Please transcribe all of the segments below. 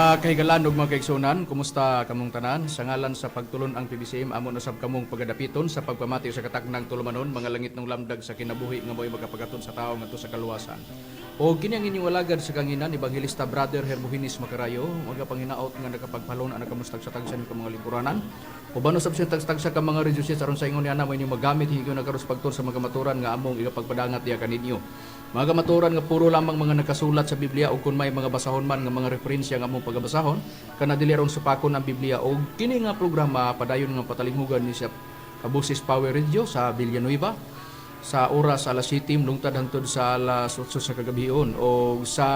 Mga kahigalaan ug mga kaigsunan, kumusta kamong tanan? Sa ngalan sa pagtulon-ang PBCM, amo na sab kamong pagadapiton sa pagpamati sa kataknang tulumanon, mga langit ng lamdag sa kinabuhi nga mo'y makapagatun sa tao ngadto sa kaluwasan. O kini ang inyong alagad sa kahanginan, Ebanghilista Brother Hermogenes Macarayo, magapanginaot nga nakapagpalon ang nakamustag sa tagsa ka mga lingkuranan. Uban usab siya tagsa ka mga radio aron sa ingon niana mo inyong magamit higayon na karos pagtuon sa mga kamaturan nga among igapagpadangat diha kaninyo. Mga kamaturan nga puro lamang mga nakasulat sa Biblia o kung may mga basahon man nga mga referensya nga among pagabasahon kana dili aron supakon ang Biblia. Og kini nga programa padayon nga patalinghugan ni sa Kabusis Power Radio sa Villanueva sa oras alas 7 lungtad hangtod sa alas 8 sa kagabion, o sa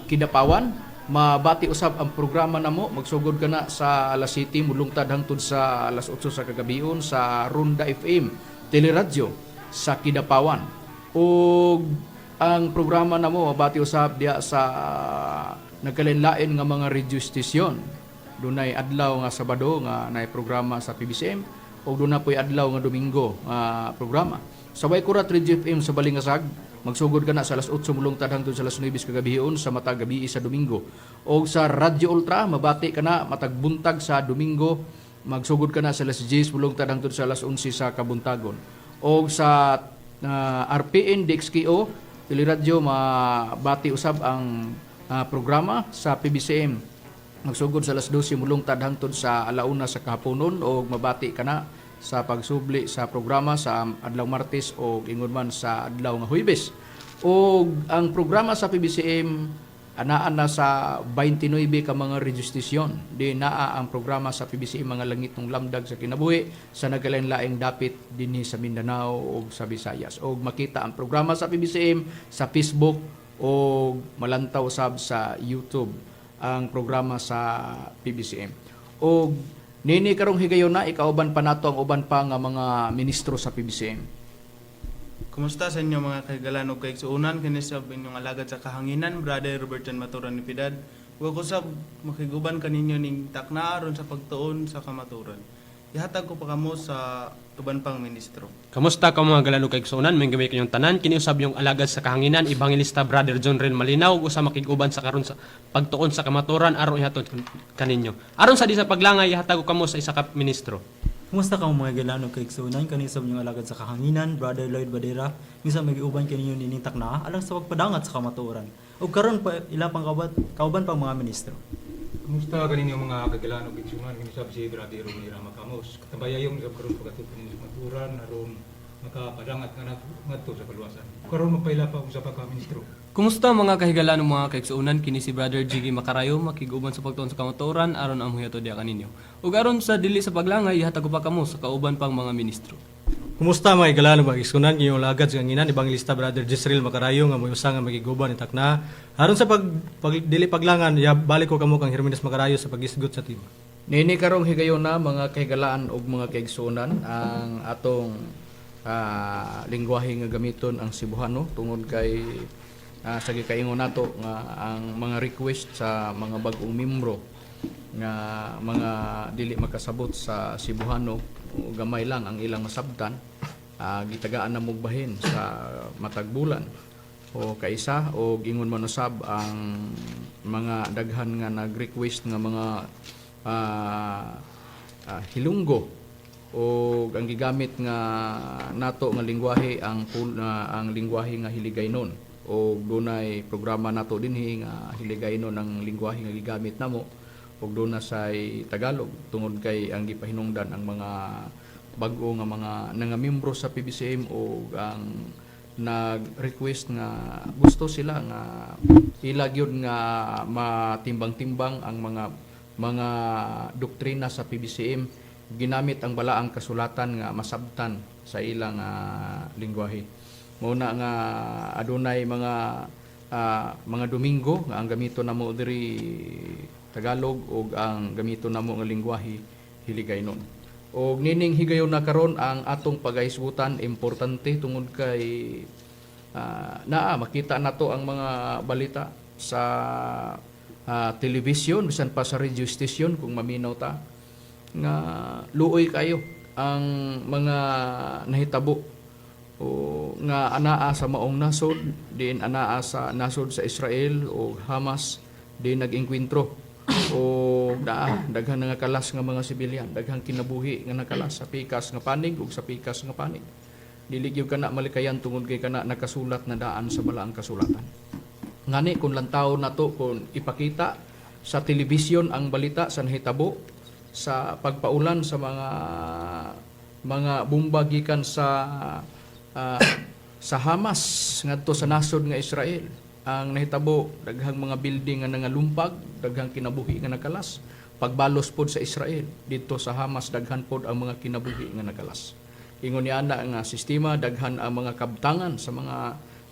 Kidapawan mabati usab ang programa namo, magsugod kana sa alas 7 mulungtad hangtod sa alas 8 sa kagabion sa Ronda FM Teleradyo sa Kidapawan. Ug ang programa namo mabati usab diya sa nagkalain-lain nga mga radio station. Dunay adlaw nga Sabado nga nay programa sa PBCM ug duna po'y adlaw nga Domingo nga programa. Sa Waikurat Radio FM sa Balingasag, magsugod ka na sa alas 8 mulungtad hangtod sa alas 9 sa kagabion sa matag gabi sa Domingo. O sa Radyo Ultra, mabati ka na matag buntag sa Domingo, magsugod ka na sa alas 10 mulungtad hangtod sa alas 11 sa kabuntagon. O sa RPN DXKO Teleradyo, mabati usab ang programa sa PBCM, magsugod sa alas 12 mulungtad hangtod sa alauna sa kahaponon, o mabati ka na sa pagsubli sa programa sa adlaw Martes o ingon man sa adlaw nga Huwebes. O ang programa sa PBCM anaa na sa 29 ka mga radio station. Di naa ang programa sa PBCM mga langit ng lamdag sa kinabuhi sa nagkalain-laing dapit dinhi sa Mindanao o sa Visayas. O makita ang programa sa PBCM sa Facebook o malantaw sab sa YouTube ang programa sa PBCM. O nini karong higayon na ikauban pa nato ang uban pa nga mga ministro sa PBCM. Kumusta sa inyo, mga kahigalaan ug kaigsuonan? Kini sab inyong alagad sa kahanginan, Brother Robert John Maturan Nipidad. Ug ako sab makiguban kaninyo ning takna aron sa pagtuon sa kamaturan. Ihatag ko pa kamo sa uban pang ministro. Kamusta ka, mga higala ug kaigsuonan? May gabi kayong tanan. Kini usab yung alagad sa kahanginan, Ebanghilista Brother John Ren Malinaw, ug usa makig-uban sa karon sa pagtuon sa kamaturan aron ihatod kaninyo. Aron sa di sa paglangay, ihatag ko kamo sa isa ka ministro. Kumusta ka, mga higala ug kaigsuonan? Kani sab inyong alagad sa kahanginan, Brother Lloyd Badera, minsan mag-uban kaninyo nining takna alang sa pagpadangat sa kamatuoran. Ug karon pa ila pang kauban pang mga ministro. Kumusta kaninyo, mga kahigalaan ug kaigsuonan? Kini sab si Brother Romero Macamos. Katambayayong sab karon paghatod kaninyo sa kamaturan aron makapadangat nga ngadto sa kaluwasan. Karon magpaila pa usa pa ka ministro. Kumusta, mga kahigalaan ug mga kaigsuonan? Kini si Brother Jiggy Macarayo, makig-uban sa pagtuon sa kamatuoran aron among hihatod diha kaninyo. Ug aron sa dili sa paglangay, ihatag ko pa kamo sa kauban pang mga ministro. Kumusta, mga higala ug mga kaigsuonan? Inyong alagad sa kahanginan, Ebanghilista Brother Jezreel Macarayo, nga mo'y usa nga makiguban ni takna. Aron sa pag dili paglangan, ya balik ko kamo kang Herminas Macarayo sa pagisgot sa tema. Nini karong higayon na, mga kahigalaan ug mga kaigsuonan, ang atong lingwahe nga gamiton ang Cebuano tungod kay sa gikaingon nato nga ang mga request sa mga bag-ong membro nga mga dili makasabot sa Cebuano o gamay lang ang ilang masabtan, gitagaan na mog bahin sa matag bulan o kaisa. O ingon man usab ang mga daghan nga nag-request nga mga Hilonggo o ang gigamit nga nato nga lingwahe ang lingwahe nga Hiligaynon, o dunay programa nato dinhi nga Hiligaynon ang lingwahe nga gigamit namo ug duna say Tagalog tungod kay ang gipahinungdan ang mga bag-o nga mga nangamembro sa PBCM o ang nag-request nga gusto sila nga ila gyud nga matimbang-timbang ang mga doktrina sa PBCM ginamit ang balaang kasulatan nga masabtan sa ilang lingwahe. Mao na nga adunay mga Domingo nga ang gamito namo diri Tagalog ug ang gamito namo nga lingwahe Hiligaynon. Og nining higayon na karon ang atong pagahisgutan importante tungod kay naa makita nato ang mga balita sa television bisan pa sa radio station kung maminaw ta nga luoy kayo ang mga nahitabo o nga anaa sa maong nasod, diin anaa sa nasod sa Israel o Hamas. Di nag-engkwentro o daa daghan nga kalas nga mga sibilyan, daghang kinabuhi nga nakalas sa pikas nga panig ug sa pikas nga panig. Dili gyud kana malikayan tungod kay kana nakasulat na daan sa balaang kasulatan. Ngani kung lantaw nato kung ipakita sa telebisyon ang balita sa nahitabo sa pagpaulan sa mga bomba gikan sa Hamas ngadto sa nasod nga Israel. Ang nahitabo, daghang mga building nga nangalumpag, daghang kinabuhi nga nakalas. Pagbalos pod sa Israel didto sa Hamas, daghan pod ang mga kinabuhi nga nakalas. Ingon ni ana nga sistema, daghan ang mga kabtangan sa mga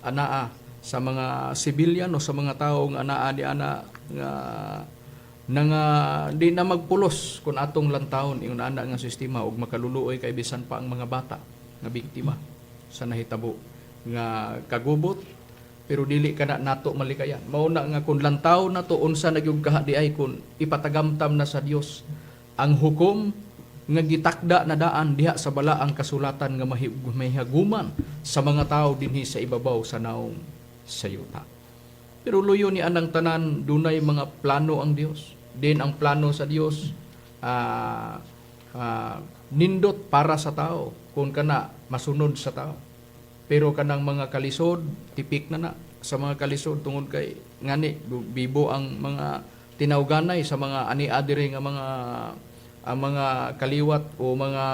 anaa sa mga sibilyan o sa mga tawo nga anaa ni ana nga nanga di na magpulos kung atong lantawon ingon ana nga sistema, ug makaluluoy kay bisan pa ang mga bata nga biktima sa nahitabo nga kagubot. Pero dili kana nato malikayan. Mao na nga kung lantaw nato unsa na gyud kaha di ay kung ipatagamtam na sa Dios ang hukom nga gitakda na daan diha sa balaang kasulatan nga mahihaguman sa mga tao dinhi sa ibabaw sa naong sa yuta. Pero luyo ni anang tanan, dunay mga plano ang Dios. Din ang plano sa Dios nindot para sa tao kung kana masunod sa tao. Pero kanang mga kalisod, tipik na na sa mga kalisod tungod kay ngani bibo ang mga tinawganay sa mga ani-adire nga mga ang mga kaliwat o mga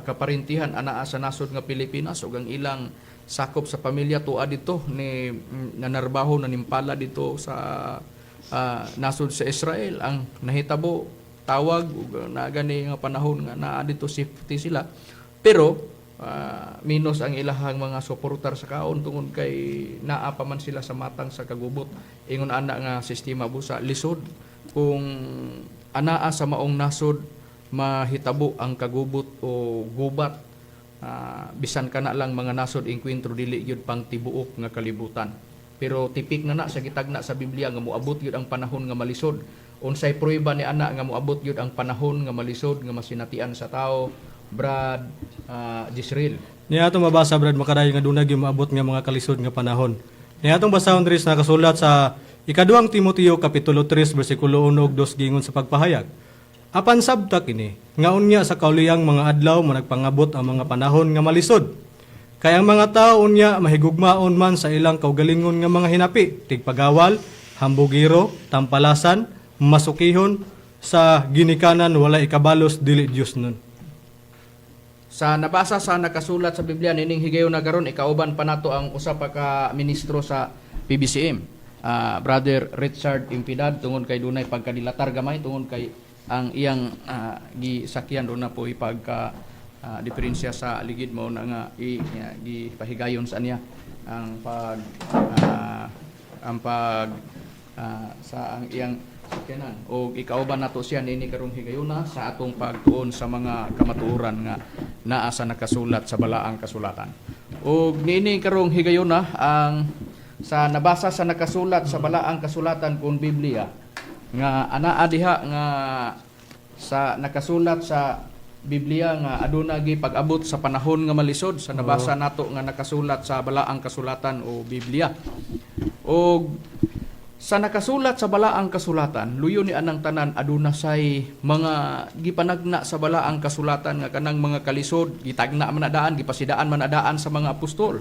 kaparintihan anaa sa nasod nga Pilipinas ug ang ilang sakop sa pamilya tuwa dito ni nanarbaho nanimpala dito sa nasod sa Israel. Ang nahitabo, tawag ug naa gani nga panahon nga naa dito, safety sila, pero minus ang ilahang mga suportar sa kaon tungod kay naa pa man sila sa matang sa kagubot. Ingon ana nga sistema, busa lisod kung anaa sa maong nasod mahitabo ang kagubot o gubat. Bisan kana lang mga nasod engkwentro, dili gyud pang tibuok nga kalibutan, pero tipik na na sa gitagna sa Biblia nga moabot gyud ang panahon nga malisod. Unsay pruweba ni ana nga moabot gyud ang panahon nga malisod nga masinatian sa tao, Brad Jisreel? Niya atong mabasa, Brad Makarayo, nga dunay gyud maabot nga mga kalisod nga panahon. Niya atong basahon diri sa nakasulat sa Ikaduhang Timoteo kapitulo 3 bersikulo 1 ug 2, gingon sa pagpahayag. Apan sabta kini nga unya sa kauliyang mga adlaw managpangabot ang mga panahon nga malisod. Kay ang mga tao unya mahigugmaon man sa ilang kaugalingon nga mga hinapi, tigpagawal, hambugiro, tampalasan, masukihon sa ginikanan, wala ikabalos, dili Dios nun. Sa nabasa sa nakasulat sa Biblia nining higayon na karon, ikauban pa nato ang usa pa ka ministro sa PBCM, Brother Richard Impidad, tungod kay dunay pagkadilatar gamay tungod kay ang iyang gisakyan doon na po ipagka diferensya sa ligid mo na nga gipahigayon sa niya ang pag sa ang iyang sakyanan. O ikauban nato siya nini karong higayuna sa atong pagtuon sa mga kamatuoran nga naa sa nakasulat sa balaang kasulatan. Og niini karong higayuna, ang sa nabasa sa nakasulat sa balaang kasulatan kon Biblia nga anaa diha nga sa nakasulat sa Biblia nga aduna gi pag-abot sa panahon nga malisod sa nabasa nato nga nakasulat sa balaang kasulatan o Biblia. Og sa nakasulat sa balaang kasulatan, luyo ni anang tanan, aduna say mga gipanagna sa balaang kasulatan nga kanang mga kalisod gitagna man na daan, gipasidaan man na daan sa mga apostol.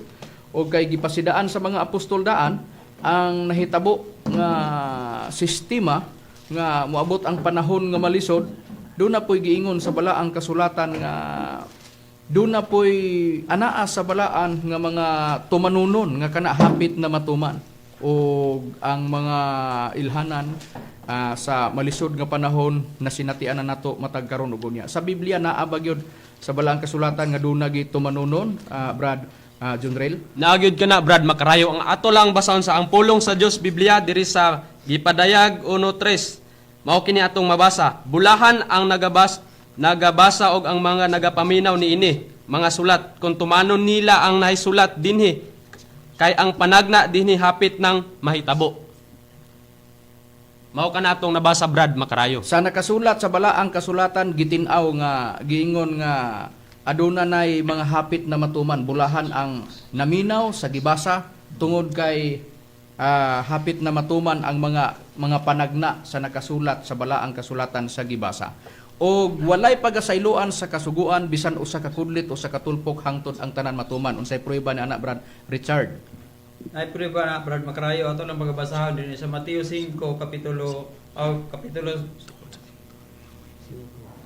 O kay gipasidaan sa mga apostol daan ang nahitabo nga sistema nga moabot ang panahon nga malisod, doon na po'y giingon sa balaang kasulatan nga doon na po'y anaa sa balaan nga mga tumanunon nga kana hapit na matuman o ang mga ilhanan sa malisod nga panahon na sinatian na nato matag karon ug unya. Sa Biblia naa ba gyud sa balaang kasulatan nga doon na tumanunon, Brad Junrel? Naagyod ka na, Brad Makarayo. Ang ato lang basahon sa ang pulong sa Dios Biblia diri sa Gipadayag 1:3. Mao kini atong mabasa. Bulahan ang nagabasa og ang mga nagapaminaw niini mga sulat kung tumanon nila ang nahisulat dinhi, kay ang panagna dinhi hapit ng mahitabo. Mao kana atong nabasa, Brad Makarayo. Sa nakasulat sa balaang kasulatan, gitin-aw nga giingon nga aduna nay mga hapit na matuman. Bulahan ang naminaw sa gibasa tungod kay Hapit na matuman ang mga panagna sa nakasulat sa balaang kasulatan sa gibasa. Og walay pagasayloan sa kasuguan bisan usa ka kudlit o sa katulpok hangtod ang tanan matuman. Unsay prueba ni ana, Brad Richard? Ay prueba na, Brad Makarayo, ato lang pagabasahon din sa Mateo 5 kapitulo o kapitulo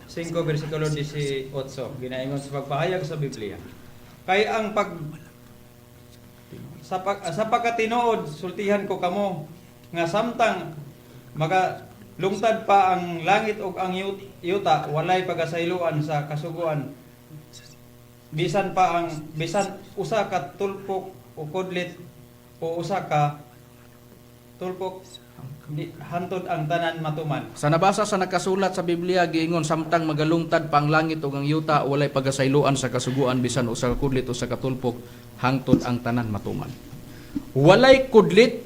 5 bersikulo 18, ginaingon sa pagpahayag sa Biblia. Kay ang pag sa, pag, sa pagkatinuod sultihan ko kamo nga samtang maka lungtad pa ang langit ug ang yuta, walay pagasayloan sa kasuguan bisan pa ang bisan usa ka tulpok o kudlit o usa ka tulpok hantod ang tanan matuman. Sa nabasa sa nakasulat sa Biblia, giingon samtang magalungtad pang langit ug ang yuta, walay pagasayloan sa kasuguan bisan usa ka kudlit o sa katulpok hangtod ang tanan matuman. Walay kudlit,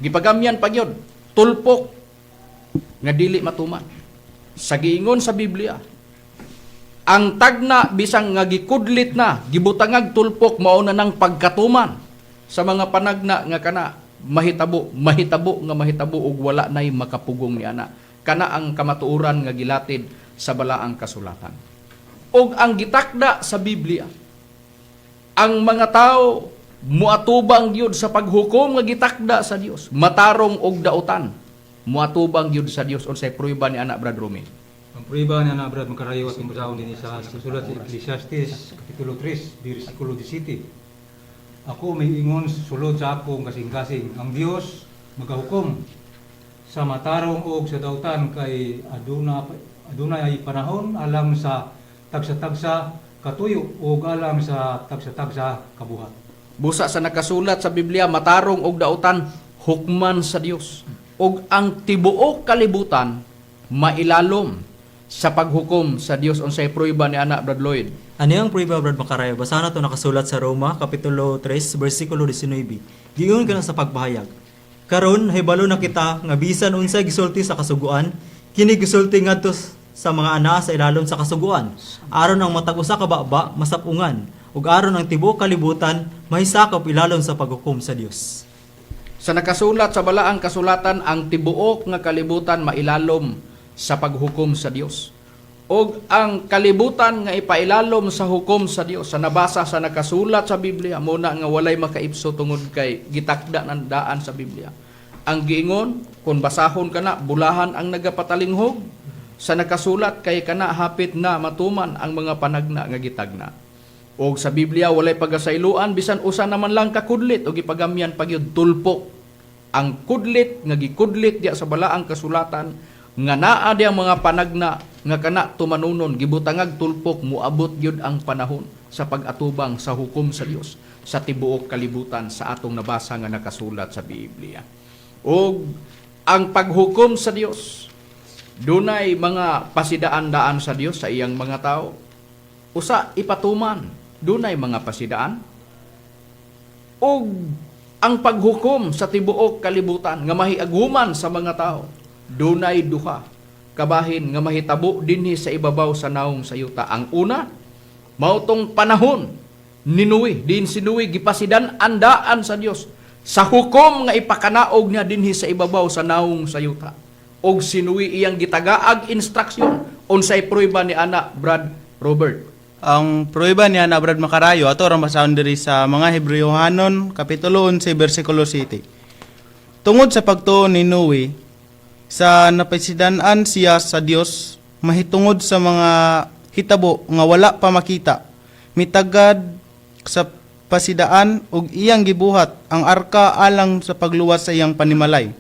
gipagamyan pa gyud, tulpok nga dili matuman. Sa giingon sa Biblia, ang tagna bisang nga gikudlit na, gibutangag tulpok, mao na nang pagkatuman sa mga panagna nga kana mahitabo, mahitabo nga mahitabo ug wala nay makapugong ni ana. Kana ang kamatuoran nga gilatid sa balaang kasulatan. Ug ang gitakda sa Biblia, ang mga tao muatubang gyud sa paghukom nga gitakda sa Dios, matarong og dautan, muatubang gyud sa Dios. Unsay prueba ni ana, Brad Rumi? Ang prueba niya na, Brad Makarayo, at basahon din sa sulat sa Ecclesiastes Kapitulo 3, versikulo 17. Ako may ingon sulod sa akong kasing-kasing. Ang Dios magahukom sa matarong og sa dautan kay aduna ay panahon alang sa tagsa-tagsa katuyo ug alang sa tagsa-tagsa kabuhat. Busa sa nakasulat sa Biblia, matarong og dautan, hukman sa Dios. Og ang tibuok kalibutan mailalom sa paghukom sa Dios. Unsay prueba ni ana, Brad Lloyd? Ano ang prueba, Brad Makarayo? Basa na to nakasulat sa Roma, Kapitulo 3, versikulo 19. Giingon ka na sa pagpahayag. Karon, hibalo na kita nga bisan unsay gisulti sa kasuguan, kini gisulti ngadto sa mga anaa sa ilalom sa kasuguan. Aron ang matag usa ka baba masapungan, ug aron ang tibuok kalibutan mahisakop ilalom sa paghukom sa Dios. Sa nakasulat sa balaang kasulatan, ang tibuok nga kalibutan mailalom sa paghukom sa Dios. Og ang kalibutan nga ipailalom sa hukom sa Dios, sa nabasa sa nakasulat sa Biblia, muna nga walay makaipso tungod kay gitakda ng daan sa Biblia. Ang giingon, kung basahon kana, bulahan ang nagapatalinghog sa nakasulat kay kana hapit na matuman ang mga panagna nga gitagna. Og sa Biblia walay pagasayloan bisan usa naman lang kakudlit og ipagamyan pagyud tulpok. Ang kudlit nga gikudlit diya sa balaang kasulatan nga naa diya mga panagna nga kana tumanunon, gibutangag tulpok, muabot gyud ang panahon sa pag-atubang sa hukom sa Dios sa tibuok kalibutan sa atong nabasa nga nakasulat sa Biblia. Og ang paghukom sa Dios, dunay mga pasidaan-daan sa Dios sa iyang mga tao. Usa ipatuman, dunay mga pasidaan. Og ang paghukom sa tibuok kalibutan nga mahiaghuman sa mga tao, dunay duha kabahin nga mahitabo dinhi sa ibabaw sa naong sa yuta. Ang una, mao tong panahon ni Noe, din si Noe gipasidan andaan sa Dios sa hukom nga ipakanaog niya dinhi sa ibabaw sa naong sa yuta. Og si Noe iyang gitagaag instruksyon. Unsay prueba ni ana, Brad Robert? Ang prueba niya na, Brad Makarayo, ato ra basahon diri sa mga Hebreohanon kapitulo 11 bersikulo 7. Tungod sa pagtuo ni Noe sa napasidan-an siya sa Dios mahitungod sa mga hitabo nga wala pa makita. Mitagad sa pasidaan ug iyang gibuhat ang arka alang sa pagluwas sa iyang panimalay.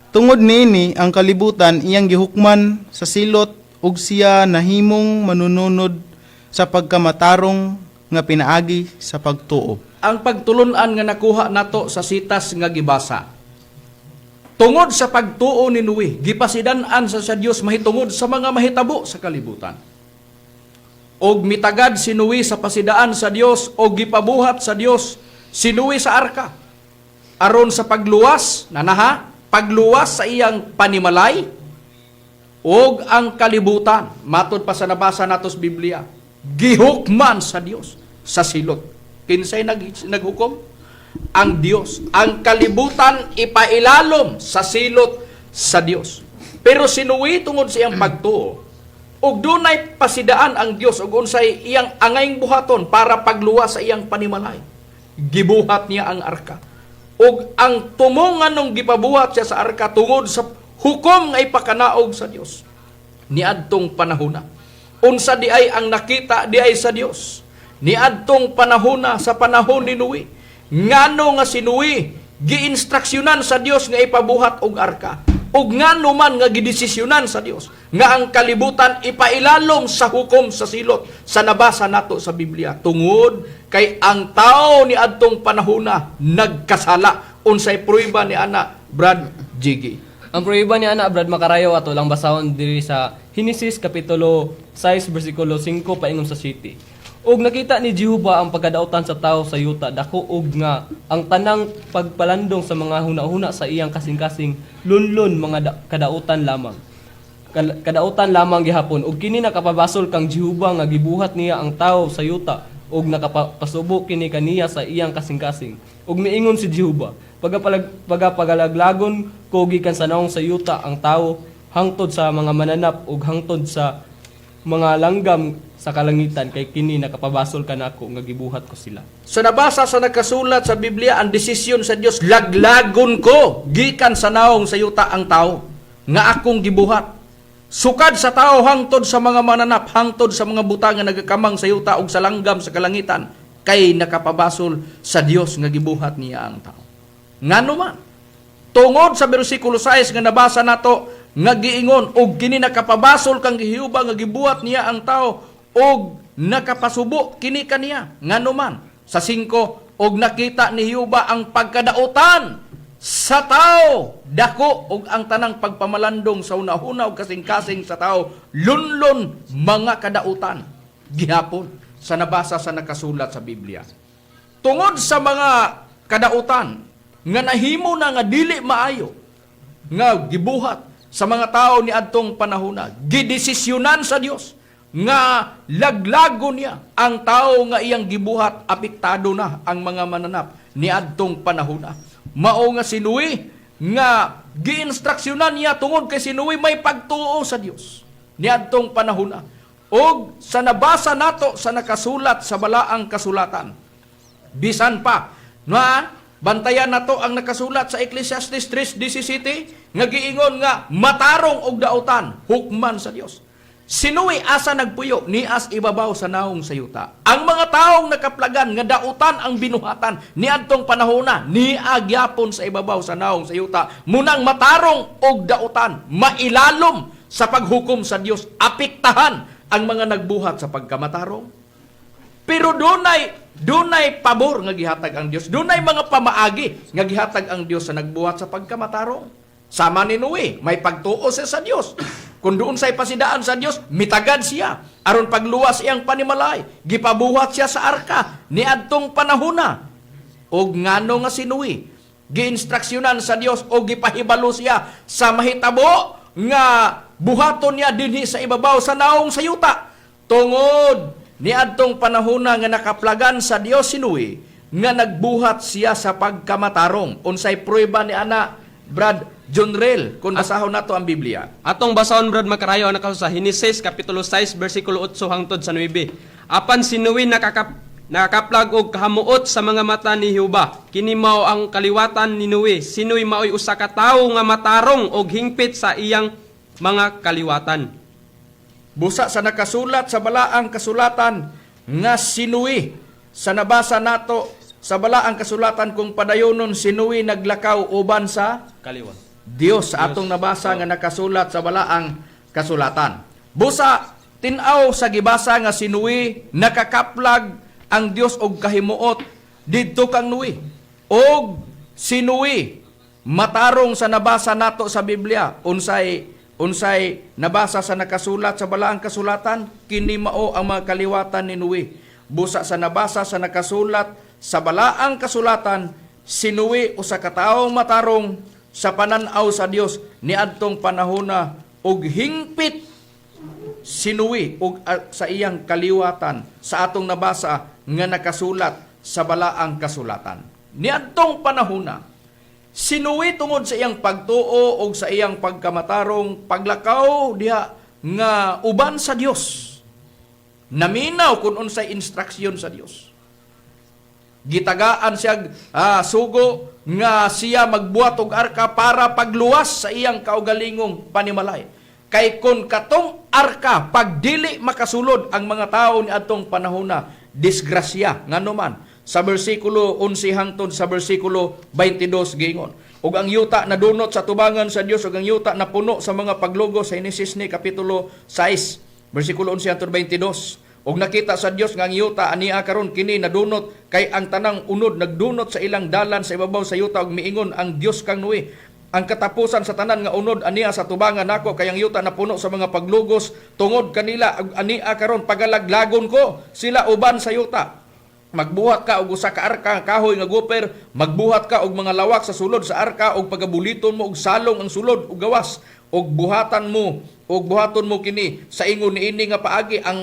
Tungod niini ang kalibutan iyang gihukman sa silot ug siya nahimong manununod sa pagkamatarong nga pinaagi sa pagtuo. Ang pagtulunan nga nakuha nato sa sitas nga gibasa. Tungod sa pagtuo ni Noe, gipasidan-an sa Dios mahitungod sa mga mahitabo sa kalibutan. Og mitagad si Noe sa pasidaan sa Dios og gipabuhat sa Dios si Noe sa arka. Aron sa pagluwas, nanaha, pagluwas sa iyang panimalay og ang kalibutan, matod pa sa nabasa nato sa Biblia, gihukman sa Dios sa silot. Kinsay naghukom? ang Dios. Ang kalibutan ipailalom sa silot sa Dios. Pero si Noe, tungod sa iyang pagtuo, ug dunay pasidaan ang Dios ug unsay iyang angayng buhaton para pagluwas sa iyang panimalay, gibuhat niya ang arka. Ug ang tumongan nung gipabuhat siya sa arka tungod sa hukom nga ipakanaog sa Dios niadtong panahona. Unsa di ay ang nakita di ay sa Dios niadtong panahona, sa panahon ni Noe? Ngano nga si Noe giinstruksyonan sa Dios nga ipabuhat og arka? Ug ngano man nga gidesisyonan sa Dios nga ang kalibutan ipailalom sa hukom sa silot sa nabasa nato sa Biblia? Tungod kay ang tao ni adtong panahona nagkasala. Unsay prueba ni ana, Brad Jiggy? Ang prueba ni ana, Brad Makarayo, ato lang basahon diri sa Henesis kapitulo 6 bersikulo 5 paingon sa 7. Ug nakita ni Jehova ang pagkadautan sa tao sa yuta dako ug nga ang tanang pagpalandong sa mga hunahuna sa iyang kasing-kasing lunlun mga kadautan lamang. Kadautan lamang gihapon. Ug kini nakapabasol kang Jehova nga gibuhat niya ang tao sa yuta ug nakapasubo kini kaniya sa iyang kasing-kasing. Ug miingon si Jehova, pagapagalaglagon ko gikan sa naong sa yuta ang tao hangtod sa mga mananap ug hangtod sa mga langgam sa kalangitan, kay kini nakapabasol kanako nga gibuhat ko sila. Sa nabasa sa nakasulat sa Biblia, ang desisyon sa Dios, laglagon ko gikan sa naong sa yuta ang tao nga akong gibuhat. Sukad sa tao hangtod sa mga mananap, hangtod sa mga butang nga nagakamang sa yuta ug sa langgam sa kalangitan, kay nakapabasol sa Dios nga gibuhat niya ang tao. Ngano man? Tungod sa bersikulo 6 nga nabasa nato nga giingon, og kini nakapabasol kang Jehova nga gibuhat niya ang tao og nakapasubo kini kaniya. Ngano man? Sa 5, og nakita ni Jehova ang pagkadautan sa tao dako og ang tanang pagpamalandong sa hunahuna og kasing-kasing sa tao lunlon mga kadautan gihapon, sa nabasa sa nakasulat sa Biblia. Tungod sa mga kadautan nga nahimo na nga dili maayo nga gibuhat sa mga tao ni adtong panahona, gidesisyonan sa Dios nga laglago niya ang tao nga iyang gibuhat. Apektado na ang mga mananap ni adtong panahona. Mao nga si Noe nga giinstruksyonan niya tungod kay si Noe may pagtuo sa Dios ni adtong panahona. Og sa nabasa nato sa nakasulat sa balaang kasulatan, bisan pa na bantayan nato ang nakasulat sa Ecclesiastes 3:17 nga giingon nga matarong og dautan hukman sa Dios. Si Noe, asa nagpuyo? Nias ibabaw sa naong sa yuta. Ang mga taong nakaplagan nga dautan ang binuhatan niadtong panahona, niagyapon sa ibabaw sa naong sa yuta. Munang matarong og dautan mailalom sa paghukom sa Dios, apektahan ang mga nagbuhat sa pagkamatarong. Pero dunay dunay pabor nga gihatag ang Dios. Dunay mga pamaagi nga gihatag ang Dios sa nagbuhat sa pagkamatarong. Sama ni Noe, may pagtuo siya sa Dios. Kung doon sa'y pasidaan sa Dios, mitagad siya aron pagluwas iyang panimalay. Gipabuhat siya sa arka niadtong panahona. Og ngano nga si Noe giinstruksyonan sa Dios o gipahibalo siya sa mahitabo nga buhaton niya dinhi sa ibabaw sa naong sa yuta? Tungod niadtong panahona nga nakaplagan sa Dios si Noe nga nagbuhat siya sa pagkamatarong. Unsay prueba ni ana, Brad John Rel, kung basahon nato ang Biblia? Atong basahon, Brad Makarayo, ang nakasulod sa Henesis kapitulo 6 bersikulo 8 hangtod sa 9. Apan si Noe nakakaplag og kahamuot sa mga mata ni Jehova. Kini mao ang kaliwatan ni Noe. Si Noe maoy usa ka tawo nga matarong og hingpit sa iyang mga kaliwatan. Busa sa nakasulat sa balaang kasulatan nga si Noe, sa nabasa nato sa balaang kasulatan, kung padayonon, si Noe naglakaw uban sa Kaliwat. Dios, sa atong nabasa nga nakasulat sa balaang kasulatan. Busa tin-aw sa gibasa nga si Noe nakakaplag ang Dios og kahimuot didto kang Noe. Og si Noe matarong sa nabasa nato sa Biblia. Unsay unsay nabasa sa nakasulat sa balaang kasulatan? Kini mao ang mga kaliwatan ni Noe. Busa sa nabasa sa nakasulat sa balaang kasulatan, si Noe usa ka tawo matarong sa pananaw sa Dios niadtong panahona og hingpit si Noe og sa iyang kaliwatan sa atong nabasa nga nakasulat sa balaang kasulatan. Niadtong panahona, si Noe, tungod sa iyang pagtuo og sa iyang pagkamatarong, paglakaw diha nga uban sa Dios, naminaw kung unsay instruction sa Dios. Gitagaan siya sugo nga siya magbuhat og arka para pagluwas sa iyang kaugalingong panimalay. Kay kon katong arka pagdili makasulod ang mga tao ni adtong panahona, disgrasya. Ngano man, sa bersikulo 11 hangtod sa bersikulo 22 giingon, "Ug ang yuta nadunot sa tubangan sa Dios ug ang yuta napuno sa mga paglugo," sa Henesis ni kapitulo 6 bersikulo 11 hangtod 22. "Ug nakita sa Dios nga ang yuta ania karon kini nadunot, kay ang tanang unod nagdunot sa ilang dalan sa ibabaw sa yuta. Ug miingon ang Dios kang Noe, 'Ang katapusan sa tanan nga unod ania sa tubangan nako, kay ang yuta napuno sa mga paglugos tungod kanila. Ug ania karon pagalaglagon ko sila uban sa yuta. Magbuhat ka og usa ka arka nga kahoy nga goper, magbuhat ka og mga lawak sa sulod sa arka og pagabuliton mo og salong ang sulod ug gawas, og buhatan mo og buhaton mo kini sa ingon niini nga paagi. Ang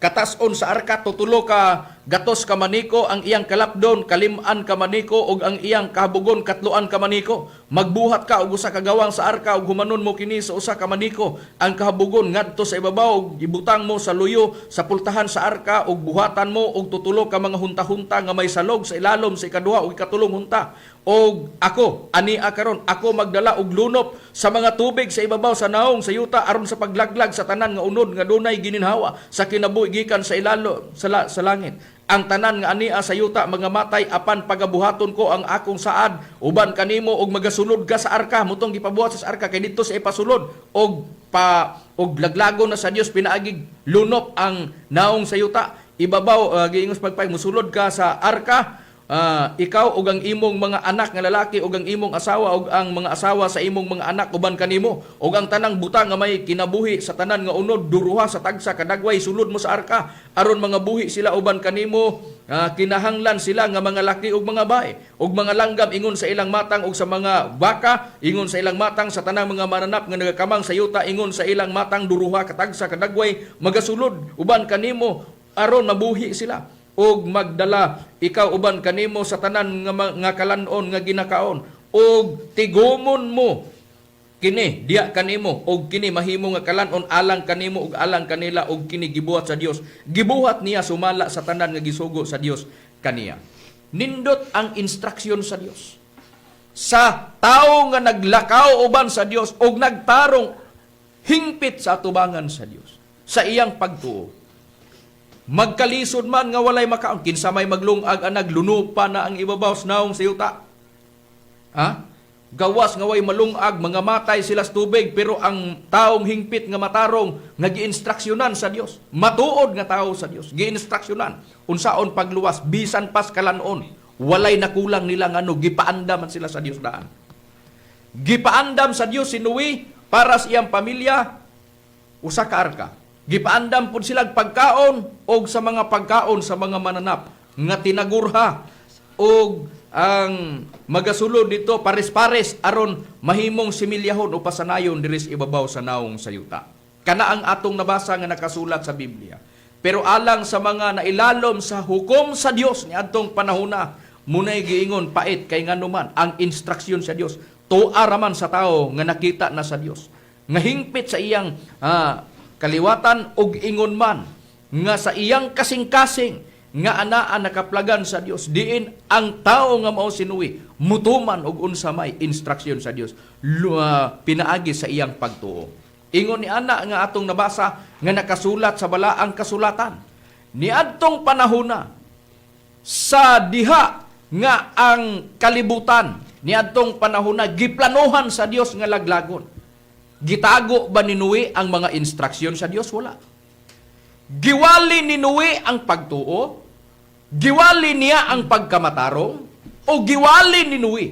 katason sa arka 3 ka gatos ka maniko, ang iyang kalapdon 5 ka maniko ug ang iyang kahabogon 3 ka maniko. Magbuhat ka og usa ka gawang sa arka ug humanon mo kini sa 1 ka maniko ang kahabogon ngadto sa ibabaw, ug ibutang mo sa luyo sa pultahan sa arka, ug buhatan mo og 3 ka mga hunta-hunta nga may salog sa ilalom sa ikaduha ug ikatulong hunta. Og ako ania karon ako magdala og lunop sa mga tubig sa ibabaw sa naong sa yuta aron sa paglaglag sa tanan nga unod nga dunay gininhawa sa kinabuhi gikan sa ilalo sa langit. Ang tanan nga ania sa yuta mga matay, apan pagabuhaton ko ang akong saad uban kanimo og magasulod ka sa arka.'" Mutong gipabuhat sa arka kay didto sa ipasulod og pa og laglagon na sa Dios pinaagig lunop ang naong sa yuta. Ibabaw giingos pagpay, musulod ka sa arka, ikaw ug ang imong mga anak nga lalaki ug ang imong asawa ug ang mga asawa sa imong mga anak uban kanimo, ug ang tanang butang nga may kinabuhi sa tanan nga unod, duruha sa tagsa kadagway, sulod mo sa arka aron mga buhi sila uban kanimo. Kinahanglan sila nga mga laki ug mga bae, ug mga langgam ingon sa ilang matang, ug sa mga baka ingon sa ilang matang, sa tanang mga mananap nga nagakamang sa yuta ingon sa ilang matang, duruha katagsa kadagway magasulod uban kanimo aron mabuhi sila. Ug magdala ikaw uban kanimo sa tanan nga kalan-on nga ginakaon, ug tigumon mo kini diya kanimo, og kini mahimo nga kalan-on alang kanimo ug alang kanila. Ug kini gibuhat sa Dios, gibuhat niya sumala sa tanan nga gisugo sa Dios kaniya." Nindot ang instruction sa Dios sa tawo nga naglakaw uban sa Dios ug nagtarong hingpit sa atubangan sa Dios sa iyang pagtuo. Magkalisod man nga walay makaon, kinsa may maglungag anag lunupa na ang ibabaw sa naong sa yuta. Ha? Gawas nga way malungag, mga matay sila sa tubig, pero ang taong hingpit nga matarong nga giinstruksyonan sa Dios, matuod nga tao sa Dios, giinstruksyonan unsaon pagluwas bisan pas kalanon, walay nakulang nila ngano gipaandaman sila sa Dios daan. Gipaandam sa Dios si Noe para sa iyang pamilya usa ka arka. Gipaandam pud sila pagkaon og sa mga pagkaon sa mga mananap nga tinagurha og ang magasulod dito pares-pares aron mahimong similyahon o pasanayon diri sa ibabaw sa naong sa yuta. Kana ang atong nabasa nga nakasulat sa Biblia. Pero alang sa mga nailalom sa hukom sa Dios niadtong panahona, munay giingon pait, kay nganuman ang instruksyon sa Dios tuara man sa tao nga nakita na sa Dios nga hingpit sa iyang kaliwatan, ug ingon man nga sa iyang kasing-kasing nga anaa nakaplagan sa Dios, diin ang tao nga mao si Noe mutuman og unsa may instruksyon sa Dios pinaagi sa iyang pagtuo. Ingon ni ana nga atong nabasa nga nakasulat sa balaang kasulatan, niadtong panahona sa diha nga ang kalibutan niadtong panahona giplanuhan sa Dios nga laglagon, gitago ba ni Noe ang mga instruksyon sa Dios? Wala. Giwali ni Noe ang pagtuo, giwali niya ang pagkamatarong, o giwali ni Noe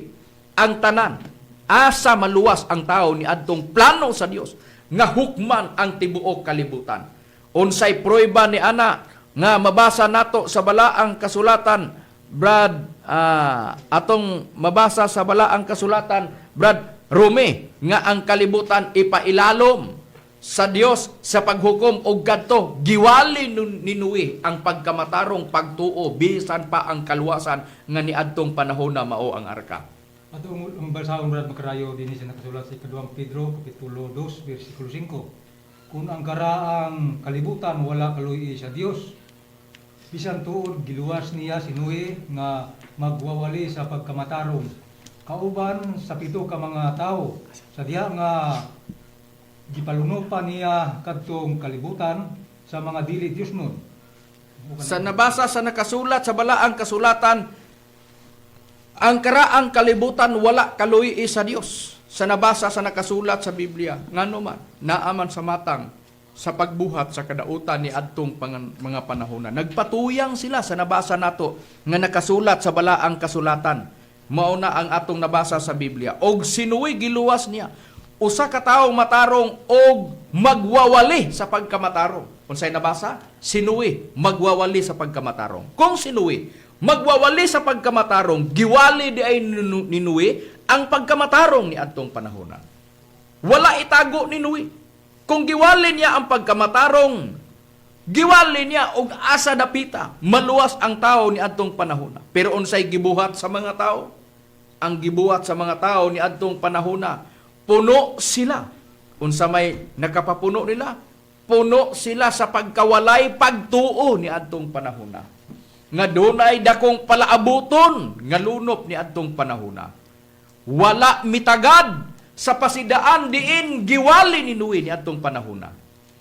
ang tanan asa maluwas ang tao ni adtong plano sa Dios nga hukman ang tibuok kalibutan. Unsay prueba ni ana nga mabasa nato sa balaang kasulatan, Brad, atong mabasa sa balaang kasulatan, Brad Rome, nga ang kalibutan ipailalom Sa Dios sa paghukom og kadto giwali ni Noe ang pagkamatarong pagtuo bisan pa ang kaluwasan nga niadtong panahon na mao ang arka. Ato ang basahon, Brad Makarayo, dinhi sa nakasulat sa ikaduhang Pedro kapitulo 2 bersikulo 5. Kung ang karaang kalibutan wala kaluy sa Dios, bisan tuod giluwas niya si Noe nga magwawali sa pagkamatarong kauban sa pito ka mga tawo sa diha nga gipalunopan niya kadtong kalibutan sa mga dili Diosnon. Sa nabasa sa nakasulat sa balaang kasulatan, ang karaang kalibutan wala kaluy sa Dios. Sa nabasa sa nakasulat sa Biblia, ngano man naaman sa matang sa pagbuhat sa kadautan ni adtong mga panahona. Nagpatuyang sila sa nabasa nato nga nakasulat sa balaang kasulatan. Mao na ang atong nabasa sa Biblia. Og si Noe giluwas niya usa ka tawo matarong og magwawali sa pagkamatarong. Unsay nabasa? Si Noe magwawali sa pagkamatarong. Kung si Noe magwawali sa pagkamatarong, giwali di ay ni Noe ang pagkamatarong ni adtong panahona. Wala itago ni Noe. Kung giwali niya ang pagkamatarong, giwali niya og asa dapita, maluwas ang tao ni adtong panahona. Pero unsay gibuhat sa mga tao? Ang gibuhat sa mga tao ni adtong panahona, puno sila. Unsa may nakapapuno nila? Puno sila sa pagkawalay pagtuo ni adtong panahona. Nga dunay dakong palaabuton nga lunop ni adtong panahona. Wala mitagad sa pasidaan diin giwali ni Noe ni adtong panahona.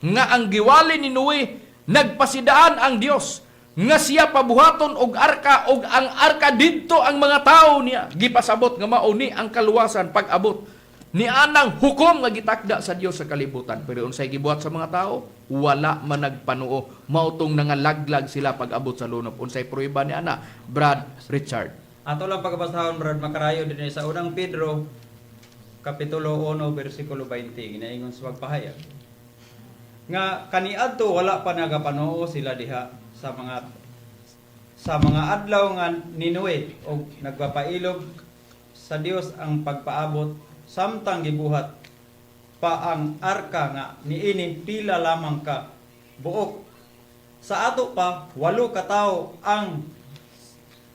Nga ang giwali ni Noe, nagpasidaan ang Dios nga siya pabuhaton og arka, og ang arka didto ang mga tawo niya gipasabot nga mao ni ang kaluwasan pag-abot ni anang hukom nga gitakda sa Dios sa kalibutan. Pero unsay gibuhat sa mga tao? Wala man nagpanuo. Mao tong nangalaglag sila pag-abot sa lunop. Unsay prueba ni ana, Brad Richard? Ato lang pagkabasahon, Brad Makarayo, dinhi sa unang Pedro kapitulo 1 bersikulo 20, ginaingon sa pagpahayag nga kaniadto wala pa nagapanuo sila diha sa mga adlaw nga ni Noe og nagpapailob sa Dios ang pagpaabot samtang gibuhat pa ang arka nga niini pila lamang ka buok. Sa ato pa, walo ka tawo ang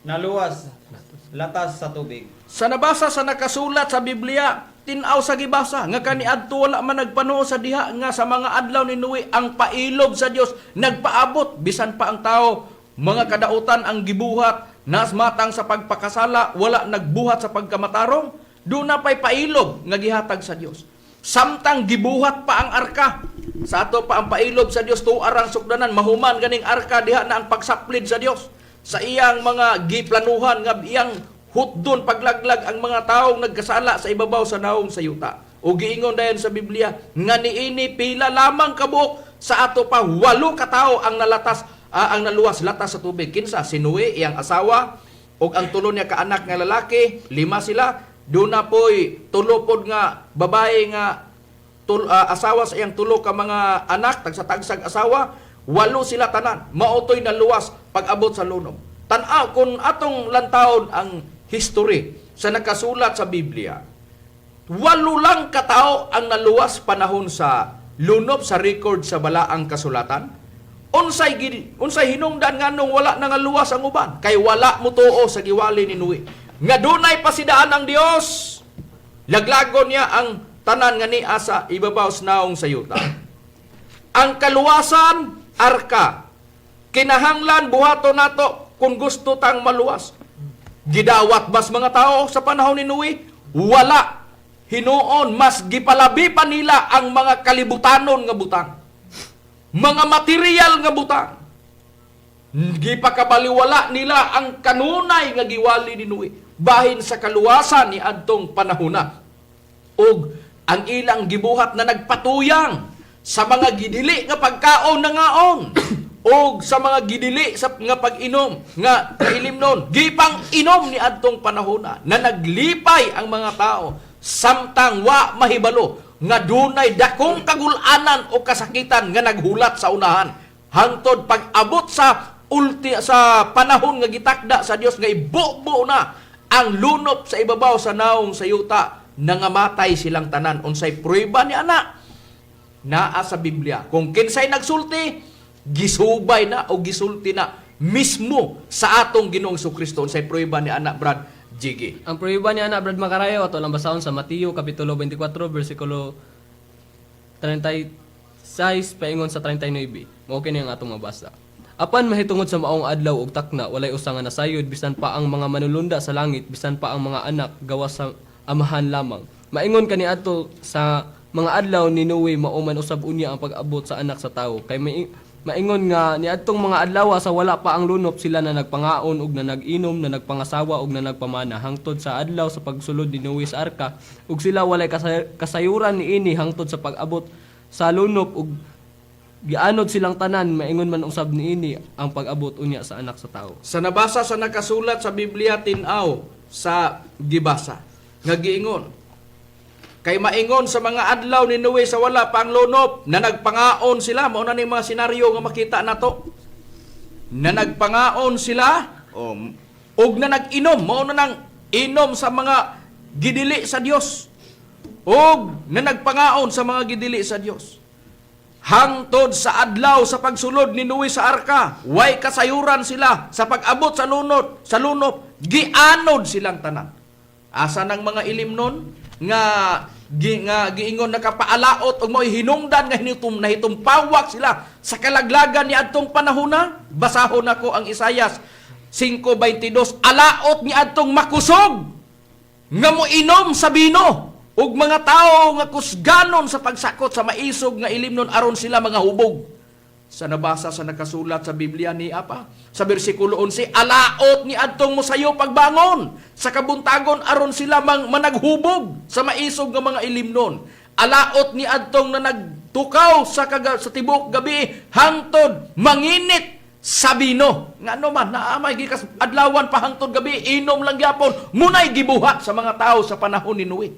naluwas latas sa tubig. Sa nabasa sa nakasulat sa Biblia, tin-aw sa gibasa nga kaniadto wala man nagpanuo sa diha nga sa mga adlaw ni Noe ang pailob sa Dios nagpaabot bisan pa ang tao mga kadautan ang gibuhat, nasmatang sa pagpakasala, wala nagbuhat sa pagkamatarong, duna pay pailob nga gihatag sa Dios. Samtang gibuhat pa ang arka, sa ato pa ang pailob sa Dios tuarang sukdanan, mahuman ganing arka, diha na ang pagsaplid sa Dios sa iyang mga giplanuhan nga iyang hutdon paglaglag ang mga taong nagkasala sa ibabaw sa naong sa yuta. O giingon dayon sa Biblia nga niini pila lamang kabuok, sa ato pa walo ka tawo ang nalatas, ang naluwas latas sa tubig. Kinsa? Si Noe, iyang asawa ug ang tulo niya ka anak nga lalaki, lima sila. Duna poy tulo pod nga babae nga asawa sa iyang tulo ka mga anak, tagsa-tagsag asawa, walo sila tanan. Mao to'y naluwas pag-abot sa lunob. Tan-aw kung atong lantawon ang history sa nakasulat sa Biblia, walo lang katao ang naluwas panahon sa lunob sa record sa balaang kasulatan. Unsay hinungdan nganong wala nangaluwas ang uban? Kay wala motuo sa giwali ni Noe nga dunay pasidaan ang Dios. Laglagon niya ang tanan nga niya sa ibabaw sa naong sa yuta. Ang kaluwasan, arka. Kinahanglan buhaton nato kung gusto tang maluwas. Gidawat bas mga tao sa panahon ni Noe? Wala. Hinuon, mas gipalabi pa nila ang mga kalibutanon nga butang. Mga material nga butang. Gipakabaliwala nila ang kanunay nga giwali ni Noe bahin sa kaluwasan ni adtong panahona. Og ang ilang gibuhat na nagpatuyang sa mga gidili nga pagkaon na ngaon og sa mga gidili sa nga pag-inom nga kailimnon, gipang inom ni adtong panahona na naglipay ang mga tao samtang wa mahibalo nga dunay dakong kagulanan o kasakitan nga naghulat sa unahan hangtod pag-abot sa ulti sa panahon nga gitakda sa Dios nga ibubo na ang lunop sa ibabaw sa naong sa yuta, nangamatay silang tanan. Unsay prueba ni ana? Naa sa Biblia. Kung kinsay nagsulti, gisubay na o gisulti na mismo sa atong Ginoong Kristo. Unsay prueba ni anak, Brad Jiggy? Ang prueba niya na, Brad Makarayo, ato lang basahon sa Mateo kapitulo 24 bersikulo 36 paingon sa 39. Mao kini ang atong mabasa. Apan mahitungod sa maong adlaw ug takna, walay usa nga nasayod bisan pa ang mga manulunda sa langit, bisan pa ang mga anak, gawas sa Amahan lamang. Maingon kaniadto sa mga adlaw ni Noe, mao man usab unya ang pag-abot sa Anak sa Tawo. Kay maingon nga niadtong mga adlaw sa wala pa ang lunop, sila na nagpangaon ug na nag-inom, na nagpangasawa ug na nagpamana, hangtod sa adlaw sa pagsulod ni Noe sa arka, ug sila walay kasayuran niini hangtod sa pag-abot sa lunop ug gianod silang tanan. Maingon man usab niini ang pag-abot unya sa Anak sa Tawo. Sa nabasa sa nakasulat sa Biblia, tin-aw sa gibasa nga giingon kay maingon sa mga adlaw ni Noe sa wala pa ang lunop, na nagpangaon sila. Mao na ni mga senaryo nga makita nato, na nagpangaon sila og na nag-inom, mao na nang inom sa mga gidili sa Dios, og na nagpangaon sa mga gidili sa Dios hangtod sa adlaw sa pagsulod ni Noe sa arka, way kasayuran sila sa pag-abot sa lunop, gianod silang tanan. Asa nang mga ilim nun nga giingon nakapaalaot og mo'y hinungdan nga hinitum nahitumpawak sila sa kalaglagan ni adtong panahona? Basahon nako ang Isayas 5:22: "Alaot ni adtong makusog nga moinom sa bino ug mga tawo nga kusganon sa pagsakot sa maisog nga ilimnon aron sila mga hubog." Sa nabasa sa nakasulat sa Biblia ni apa sa bersikulo 11: "Alaot ni adtong mosayo pagbangon sa kabuntagon aron sila mang managhubog sa maisog nga mga ilimnon. Alaot ni adtong na nagtukaw sa tibuok gabi hangtod manginit sa bino." Ngano man naamay gikas adlawan pa hangtod gabi, inom lang gyapon. Munay gibuhat sa mga tao sa panahon ni Noe.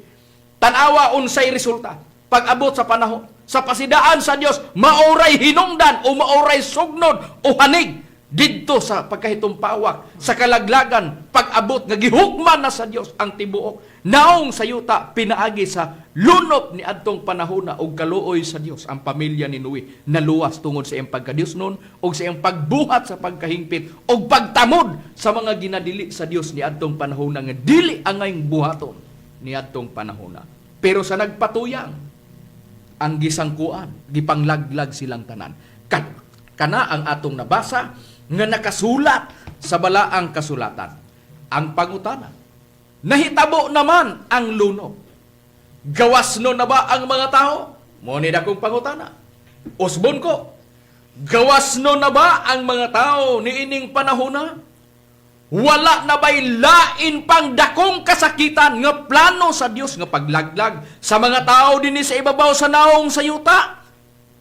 Tanawa unsay resulta pag-abot sa panahon sa pasidaan sa Dios. Maoray hinungdan o maoray sugnod o hanig didto sa pagkahitumpawak sa kalaglagan pag-abot nga gihukman na sa Dios ang tibuok naong sa yuta pinaagi sa lunop ni adtong panahona. Og kaluoy sa Dios, ang pamilya ni Noe naluwas tungod sa iyang pagkadios nun og sa iyang pagbuhat sa pagkahingpit og pagtamod sa mga ginadili sa Dios ni adtong panahona nga dili angay buhaton ni adtong panahona. Pero sa nagpatuyang ang gisangkuan, gipanglaglag silang tanan. Kana ang atong nabasa nga nakasulat sa balaang kasulatan. Ang pangutana, nahitabo naman ang lunop. Gawas no na ba ang mga tao? Mo ni dakong pangutana. Usbon ko, gawas no na ba ang mga tao niining panahona? Wala na ba'y lain pang dakong kasakitan nga plano sa Dios nga paglaglag sa mga tao dinhi sa ibabaw sa naong sa yuta?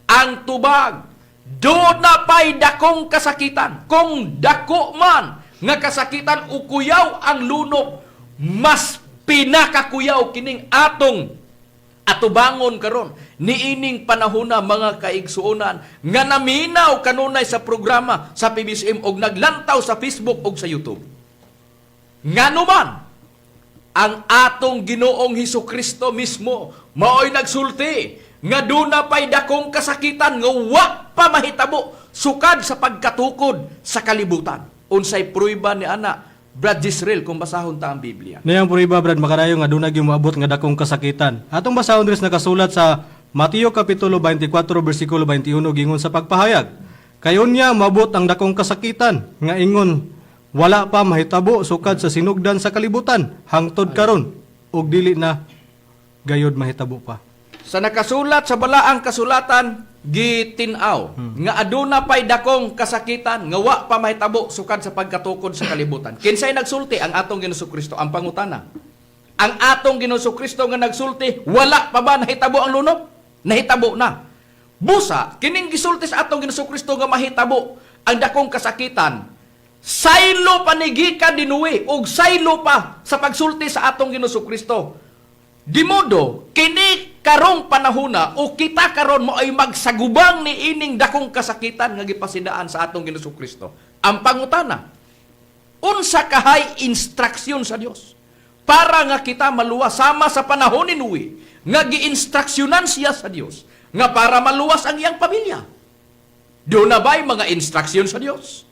Ang tubag, do na pa'y dakong kasakitan? Kung dako man nga kasakitan o kuyaw ang lunop, mas pinakakuyaw kining atong atubangon karon niining panahona, mga kaigsuonan nga naminaw kanunay sa programa sa PBCM og naglantaw sa Facebook og sa YouTube. Ngano man ang atong Ginoong Hesus Kristo mismo maoy nagsulti nga duna pay dakong kasakitan nga wa pa mahitabo sukad sa pagkatukod sa kalibutan. Unsay prueba ni ana, Brad Jisrael, kung basahon ta ang Biblia? Niyang prueba, Brad Makarayo, nga dunay moabot nga dakong kasakitan. Atong basahon diri sa nakasulat sa Mateo kapitulo 24 bersikulo 21, gingon sa pagpahayag. "Kayon niya moabot ang dakong kasakitan nga ingon wala pa mahitabo sukad sa sinugdan sa kalibutan hangtod karon ug dili na gayod mahitabo pa." Sa nakasulat sa balaang kasulatan, gitin-aw nga aduna pay dakong kasakitan nga wa pa mahitabo sukad sa pagkatukod sa kalibutan. Kinsay nagsulti? Ang atong Ginoong Kristo. Ang pangutana, ang atong Ginoong Kristo nga nagsulti, wala pa ba nahitabo ang lunop? Nahitabo na. Busa kining gisulti sa atong Ginoong Kristo nga mahitabo ang dakong kasakitan, saylo pa ni gikan ni Noe ug saylo pa sa pagsulti sa atong Ginoong Kristo. Di modo, kini karong panahona o kita karon mo ay magsagubang ni ining dakong kasakitan nga gipasidaan sa atong Ginoong Kristo. Ang pangutana, unsa kahay instruksyon sa Dios para nga kita maluwas sama sa panahon ni Noe nga giinstruksyonan siya sa Dios? Nga para maluwas ang iyang pamilya. Doon na ba'y mga instruksyon sa Dios?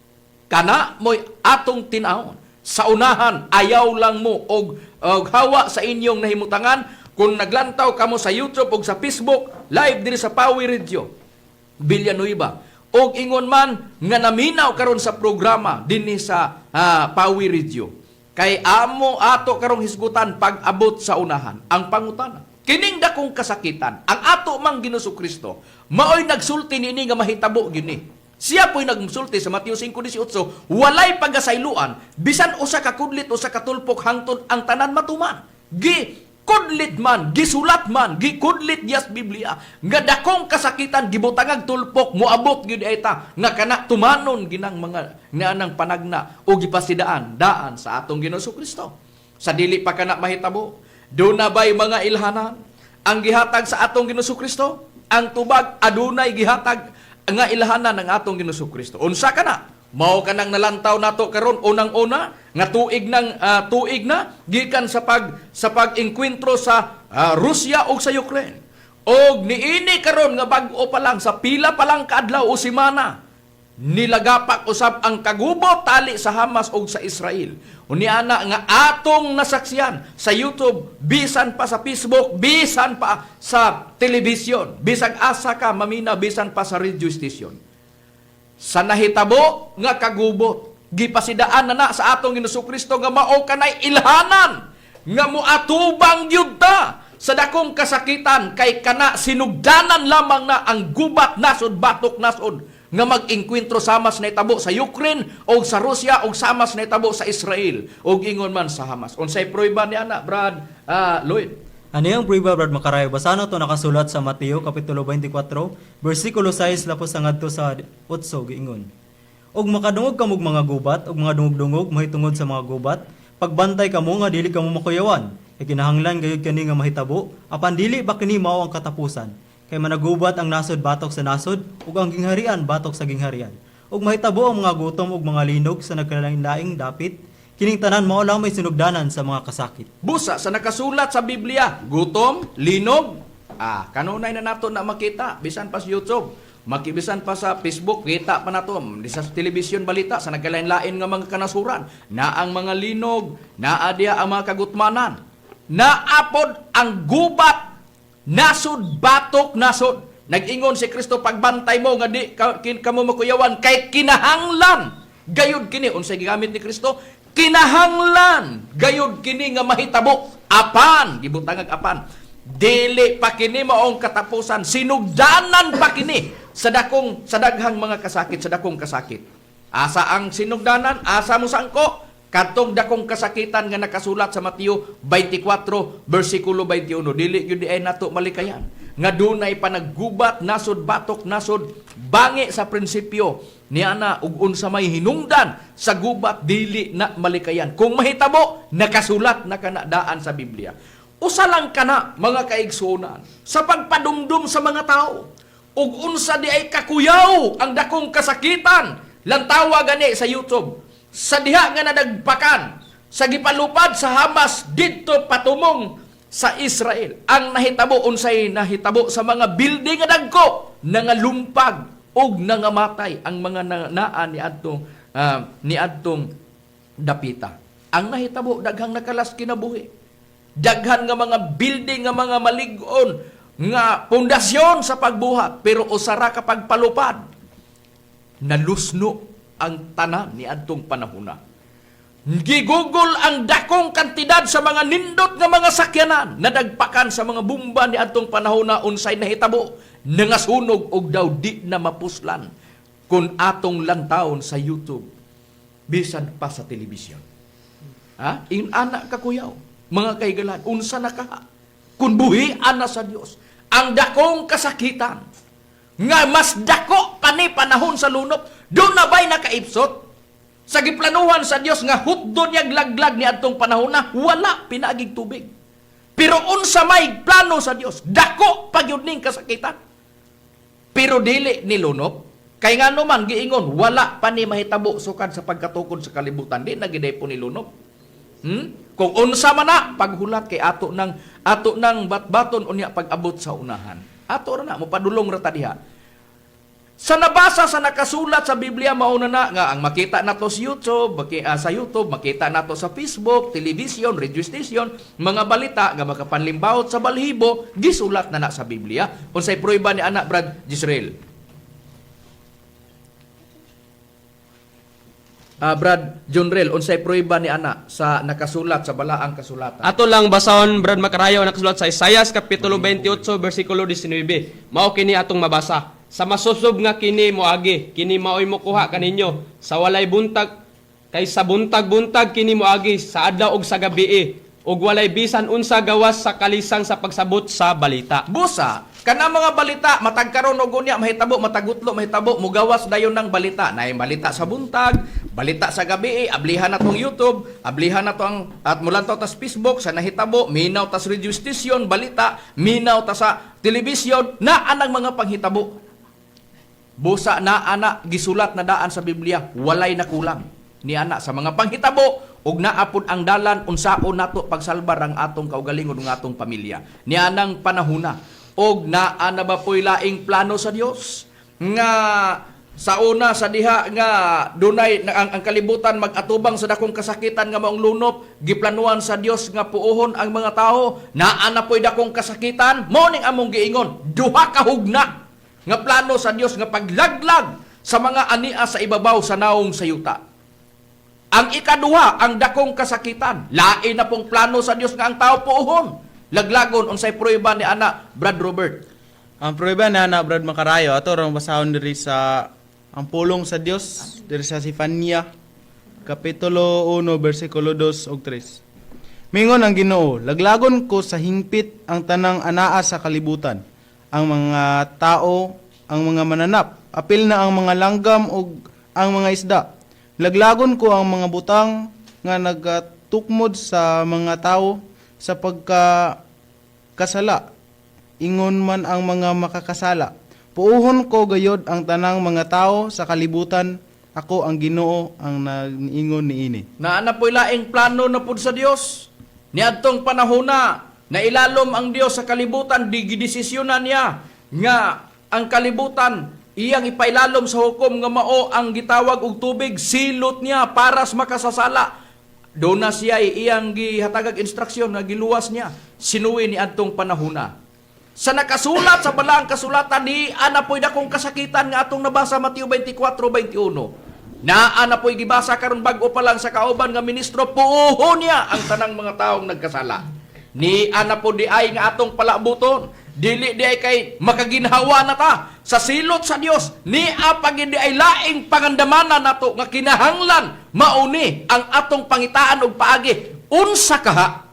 Kana mo'y atong tinawon. Sa unahan, ayaw lang mo og hawa sa inyong nahimutangan kung naglantaw kamo sa YouTube og sa Facebook, live diri sa Pawi Radio Villanueva. Og ingon man nga naminaw karon sa programa dinhi sa Pawi Radio. Kay amo ato karong hisgutan pag-abot sa unahan ang pangutana. Kining dakong kasakitan, ang ato mang Ginoong Kristo, maoy nagsulti niini nga mahitabo gini. Siya po'y nagsulti sa Mateo 5:18, walay pagasayloan bisan usa ka kudlit, usa ka tulpok, hangtod ang tanan matuman. Gi kudlit man, gisulat man, gikudlit niya sa Biblia nga dakong kasakitan gibutangag tulpok moabot gyud ay ta nga kana tumanon ginang mga nianang panagna o gipasidaan daan sa atong Ginoong Kristo. Sa dili pa kana mahitabo, duna bay mga ilhanan ang gihatag sa atong Ginoong Kristo? Ang tubag, adunay gihatag nga ilhanan ng atong Ginoong Kristo. Unsa kana? Mao kanang nalantaw nato karon unang-una nga tuig ng tuig na gikan sa pag-engkwentro sa Russia ug sa Ukraine. Og niini karon nga bag-o pa lang, sa pila pa lang kaadlaw o semana, nilagapak usab ang kagubot tali sa Hamas ug sa Israel. Unya ana nga atong nasaksiyan sa YouTube, bisan pa sa Facebook, bisan pa sa television, bisag asa ka mamina, bisan pa sa radio station. Sa nahitabo nga kagubot, gipasidaan na na sa atong Ginoong Kristo nga mao kanay ilhanan nga moatubang gyud ta sa dakong kasakitan, kay kana sinugdanan lamang na ang gubat nasod batok nasod nga mag-engkwentro samas nahitabo sa Ukraine o sa Russia o samas nahitabo sa Israel o ingon man sa Hamas. Unsay prueba ni ana, Brad Lloyd? Ano yung prueba, Brad Makarayo? Basa na to nakasulat sa Mateo, Kapitulo 24, versikulo 6, lapos sa ngadto sa 8, giingon. "Og makadungog kamog mga gubat, og mga dungog-dungog mahitungod sa mga gubat, pagbantay kamo nga dili kamo makuyawan. Kay kinahanglan gayud kani nga mahitabo, apan dili ba kini mao ang katapusan. Kay managubat ang nasod batok sa nasod, ug ang gingharian batok sa gingharian. Ug mahitabo ang mga gutom ug mga linog sa nagkalain-laing dapit. Kining tanan mao lang may sinugdanan sa mga kasakit." Busa sa nakasulat sa Biblia, gutom, linog, kanunay na nato na makita, bisan pa sa YouTube, makibisan pa sa Facebook, kita pa nato, di sa television balita, sa nagkalain-lain nga mga kanasuran, na ang mga linog, naa diya ang mga kagutmanan, naapod ang gubat, nasod, batok, nasod. Nag-ingon si Kristo, pagbantay mo nga di kamo makuyawan, kay kinahanglan gayud kini. Unsay gigamit ni Kristo? Kinahanglan gayud kini nga mahitabo, apan gibutangag apan, dili pa kini maong katapusan, sinugdanan pa kini sa daghang mga kasakit, sa dakong kasakit. Asa ang sinugdanan? Asa mo sangko? Katong dakong kasakitan nga nakasulat sa Mateo 24 versikulo 21. Dili gyud di ay nato malikayan nga dunay panaggubat nasod batok nasod bangi sa prinsipyo niana ug unsa may hinungdan sa gubat, dili na malikayan kung mahitabo. Nakasulat na kana daan sa Biblia. Usa lang kana, mga kaigsuonan, sa pagpadumdum sa mga tao ug unsa di ay kakuyaw ang dakong kasakitan. Lantawa gani sa YouTube sa diha nga nadagpakan sa gipalupad sa Hamas didto patumong sa Israel. Ang nahitabo, unsay nahitabo sa mga building nga dagko, nangalumpag ug nangamatay ang mga naa niadtong dapita. Ang nahitabo, daghang nakalas kinabuhi. Daghan nga mga building nga mga malig-on nga pundasyon sa pagbuhat, pero usara ka pagpalupad, nalusno ang tanan niadtong panahona. Gigugol ang dakong kantidad sa mga nindot nga mga sakyanan, nadagpakan sa mga bomba ni adtong panahona. Unsay nahitabo? Nangasunog og daw di na mapuslan kung atong lantawon sa YouTube, bisan pa sa telebisyon. Ha? In-ana kakuyaw, mga kaigalan, unsa na ka kung buhian na sa Dios ang dakong kasakitan nga mas dako pa ni panahon sa lunop? Doon na ba'y nakaipsot sa giplanuhan sa Dios nga hutdo niya laglag ni adtong panahon na wala pinaagig tubig? Pero unsa may plano sa Dios, dako pa gyud ning kasakitan. Pero dili nilunop. Kay ngano man giingon, wala pa ni mahitabo sukad sa pagkatukod sa kalibutan, di na giday po nilunop. Kung unsa man na paghulat, kay ato nang batbaton unya pag-abot sa unahan. Ato ra na, mopadulong ra ta diha. Sa nabasa sa nakasulat sa Biblia, mauna na nga ang makita nato sa YouTube, sa YouTube, makita nato sa Facebook, television, radio station, mga balita nga makapanlimbawot sa balhibo, gisulat na na sa Biblia. Unsay prueba ni anak, Brad Jisrael? Brad Junrel, unsay prueba ni ana sa nakasulat sa balaang kasulatan? Ato lang basahon, Brad Makarayo, nakasulat sa Isaias kapitulo 28 bersikulo 19. Mao kini atong mabasa. Sa masusub nga kini moagi, kini maoy mokuha kaninyo sa walay buntag, kay sa buntag-buntag kini moagi sa adlaw ug sa gabii, ug walay bisan unsa gawas sa kalisang sa pagsabot sa balita. Busa, kana mga balita matag karon og unya mahitabo, matagutlo mahitabo, mugawas dayon ng balita. Naay balita sa buntag, balita sa gabi, ablihan na tong YouTube, ablihan na to ang at mulantaw tas Facebook sa nahitabo, minaw tas radio station balita, minaw ta sa television, naa nang mga panghitabo. Busa na ana gisulat na daan sa Biblia, walay nakulang ni ana sa mga panghitabo ug naa pud ang dalan unsaon nato pagsalbar ang atong kaugalingon ug atong pamilya. Ni anang panahuna og naa na ba po'y laing plano sa Dios nga sa una sa diha nga dunay ang kalibutan mag-atubang sa dakong kasakitan nga maong lunop, giplanuan sa Dios nga puohon ang mga tao, naa na po'y dakong kasakitan, mao ning among giingon, duha ka hugna nga plano sa Dios nga paglaglag sa mga ania sa ibabaw sa naong sa yuta. Ang ikaduha, ang dakong kasakitan. Lain na pong plano sa Dios nga ang tao puohon. Laglagon unsay prueba ni ana, Brad Robert? Ang prueba na na, Brad Makarayo, ato rang basahon diri sa ang pulong sa Dios diri sa Sifanya kapitulo 1 bersikulo 2 ug 3. Mingon ang Ginoo, laglagon ko sa hingpit ang tanang anaa sa kalibutan, ang mga tao, ang mga mananap, apil na ang mga langgam ug ang mga isda. Laglagon ko ang mga butang nga nagatukmod sa mga tao sa pagka kasala, ingon man ang mga makakasala. Puuhon ko gayod ang tanang mga tao sa kalibutan, ako ang Ginoo ang nag-ingon niini. Naa na po'y laing plano na pud sa Dios. Niadtong panahona na ilalom ang Dios sa kalibutan, di gidesisyonan niya nga ang kalibutan iyang ipailalom sa hukom nga mao ang gitawag og tubig, silot niya para sa makasasala. Doon na siya iyang gihatagag instruksyon nga giluwas niya sinuwi ni adtong panahona. Sa nakasulat sa balaang kasulatan ni ana po'y dakong kasakitan nga atong nabasa Mateo 24:21. Naa na po'y gibasa karon bag-o pa lang sa kauban nga ministro, puoho niya ang tanang mga taong nagkasala. Ni ana po di ay nga atong palabuton, dili di ay kay makaginhawa na ta sa silot sa Dios. Ni apag di ay laing pangandamanan nato nga kinahanglan mauni ang atong pangitaan og paagi. Unsa kaha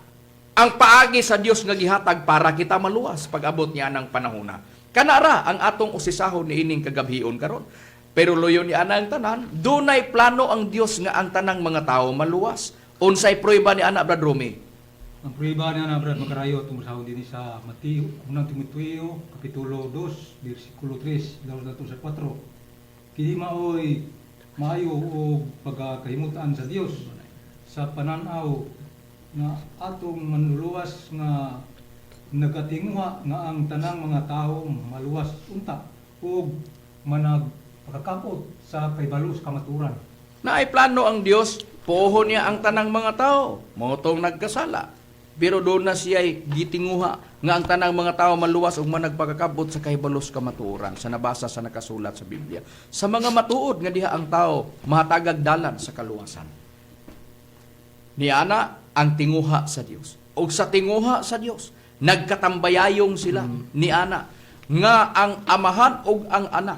ang paagi sa Dios nga gihatag para kita maluwas pag-abot niya ng panahona? Kanara ang atong usisahon ni ining kagabhion karon. Pero luyo ni ana ang tanan, dunay plano ang Dios nga ang tanang mga tao maluwas. Unsay prueba ni ana, Brad Romy? Ang prueba niya na, Brad Makarayo, tungkol sa din sa Mateo, unang Timoteo, Kapitulo 2, versikulo 3, lalo na sa 4. Kini maoy maayo o pagkahimutan sa Dios sa pananaw nga atong manluluwas nga nagatinguha nga ang tanang mga tao maluwas unta ug managpakakapot sa kahibalo sa kamaturan. Naay plano ang Dios, puoho niya ang tanang mga tao, mao tong nagkasala. Pero doon na siya'y gitinguha nga ang tanang mga tao maluwas ug managpakakabot sa kahibalos kamatuoran sa nabasa sa nakasulat sa Biblia. Sa mga matuod nga diha ang tao mahatagag dalan sa kaluwasan. Niana ang tinguha sa Dios. Og sa tinguha sa Dios, nagkatambayayong sila ni ana nga ang amahan ug ang anak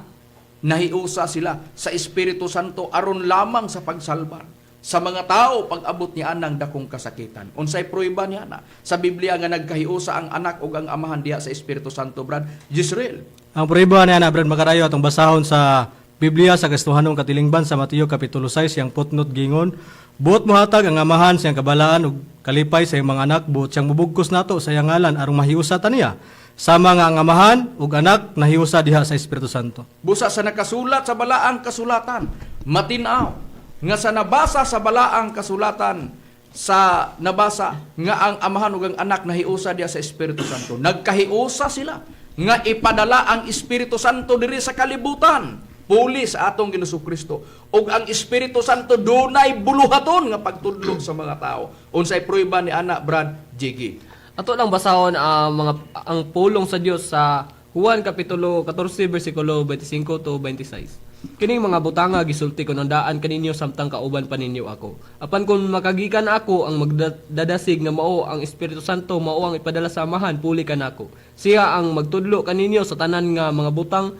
nahiusa sila sa Espiritu Santo aron lamang sa pagsalbar sa mga tao pag-abot ni anang dakong kasakitan. Unsay prueba ni ana sa Biblia nga nagkahiusa ang anak ug ang amahan diha sa Espiritu Santo, Brad Jisrael? Ang prueba ni ana, Brad Makarayo, atong basahon sa Biblia sa Kristohanong katilingban sa Mateo kapitulo 6 siyang putnot gingon, buot mohatag ang amahan siyang kabalaan ug kalipay sa iyang mga anak, buot siyang mubugkos nato sa iyang ngalan aron mahiusa ta niya. Sama nga ang amahan ug anak nahiusa diha sa Espiritu Santo. Busa sa nakasulat sa balaang kasulatan, matinaw nga sa nabasa sa balaang kasulatan, sa nabasa nga ang amahan ug ang anak nahiusa diha sa Espiritu Santo. Nagkahiusa sila. nga ipadala ang Espiritu Santo diri sa kalibutan puli sa atong Ginoong Kristo. Ug ang Espiritu Santo dunay buluhaton nga pagtudlo sa mga tao. Unsay prueba ni ana, Brad Jiggy? Ato lang basahon ang mga ang pulong sa Dios sa Juan kapitulo 14 bersikulo 25 to 26. Kining mga butanga gisulti ko nang daan kaninyo samtang kauban pa ninyo ako. Apan kung makagikan ako ang magdadasig nga mao ang Espiritu Santo, mao ang ipadala sa Amahan puli kanako. Siya ang magtudlo kaninyo sa tanan nga mga butang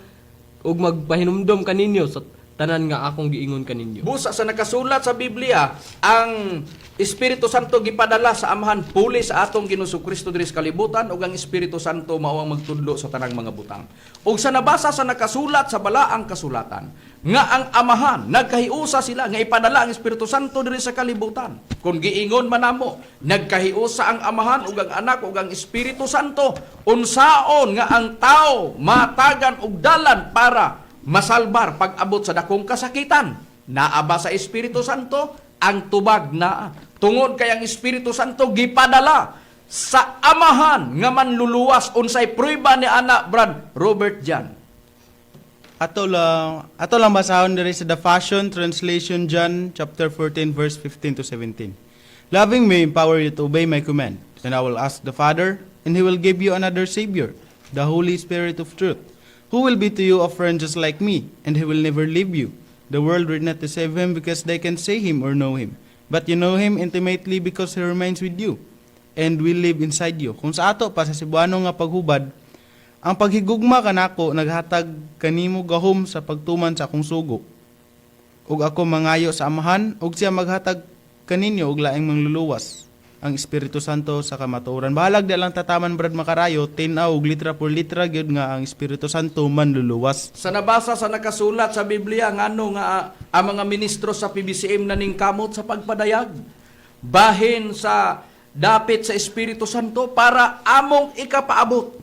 ug magpahinumdom kaninyo sa tanan nga akong giingon kaninyo. Busa sa nakasulat sa Biblia, ang Espiritu Santo gipadala sa Amahan puli sa atong Ginoong Kristo diri sa kalibutan, ug ang Espiritu Santo mao ang magtudlo sa tanang mga butang. Ug sa nabasa sa nakasulat sa balaang kasulatan nga ang Amahan nagkahiusa sila nga ipadala ang Espiritu Santo diri sa kalibutan. Kung giingon man namo, nagkahiusa ang Amahan ug ang Anak ug ang Espiritu Santo, unsaon nga ang tao matagan og dalan para masalbar pag-abot sa dakong kasakitan? Naa ba sa Espiritu Santo? Ang tubag naa. Tungod kay ang Espiritu Santo gipadala sa Amahan nga manluluwas. Unsay prueba ni ana, Brad Robert Jan? Ato lang basahon diri sa The Passion Translation, John chapter 14 verse 15 to 17. "Loving me empower you to obey my command, and I will ask the Father, and he will give you another Savior, the Holy Spirit of truth, who will be to you a friend just like me, and he will never leave you. The world will not receive him because they can see him or know him, but you know him intimately because he remains with you and will live inside you." Kung sa ato pa sa Cebuano nga paghubad, "Ang paghigugma kanako naghatag kanimo gahom sa pagtuman sa akong sugo. Ug ako mangayo sa Amahan ug siya maghatag kaninyo og laing mangluluwas, ang Espiritu Santo sa kamatuoran." Bahalag di lang tataman, Brad Makarayo, tin-aw og litra por litra gyud nga ang Espiritu Santo manluluwas. Sa nabasa sa nakasulat sa Biblia, ngano nga ang mga ministro sa PBCM naningkamot sa pagpadayag bahin sa dapit sa Espiritu Santo para among ikapaabot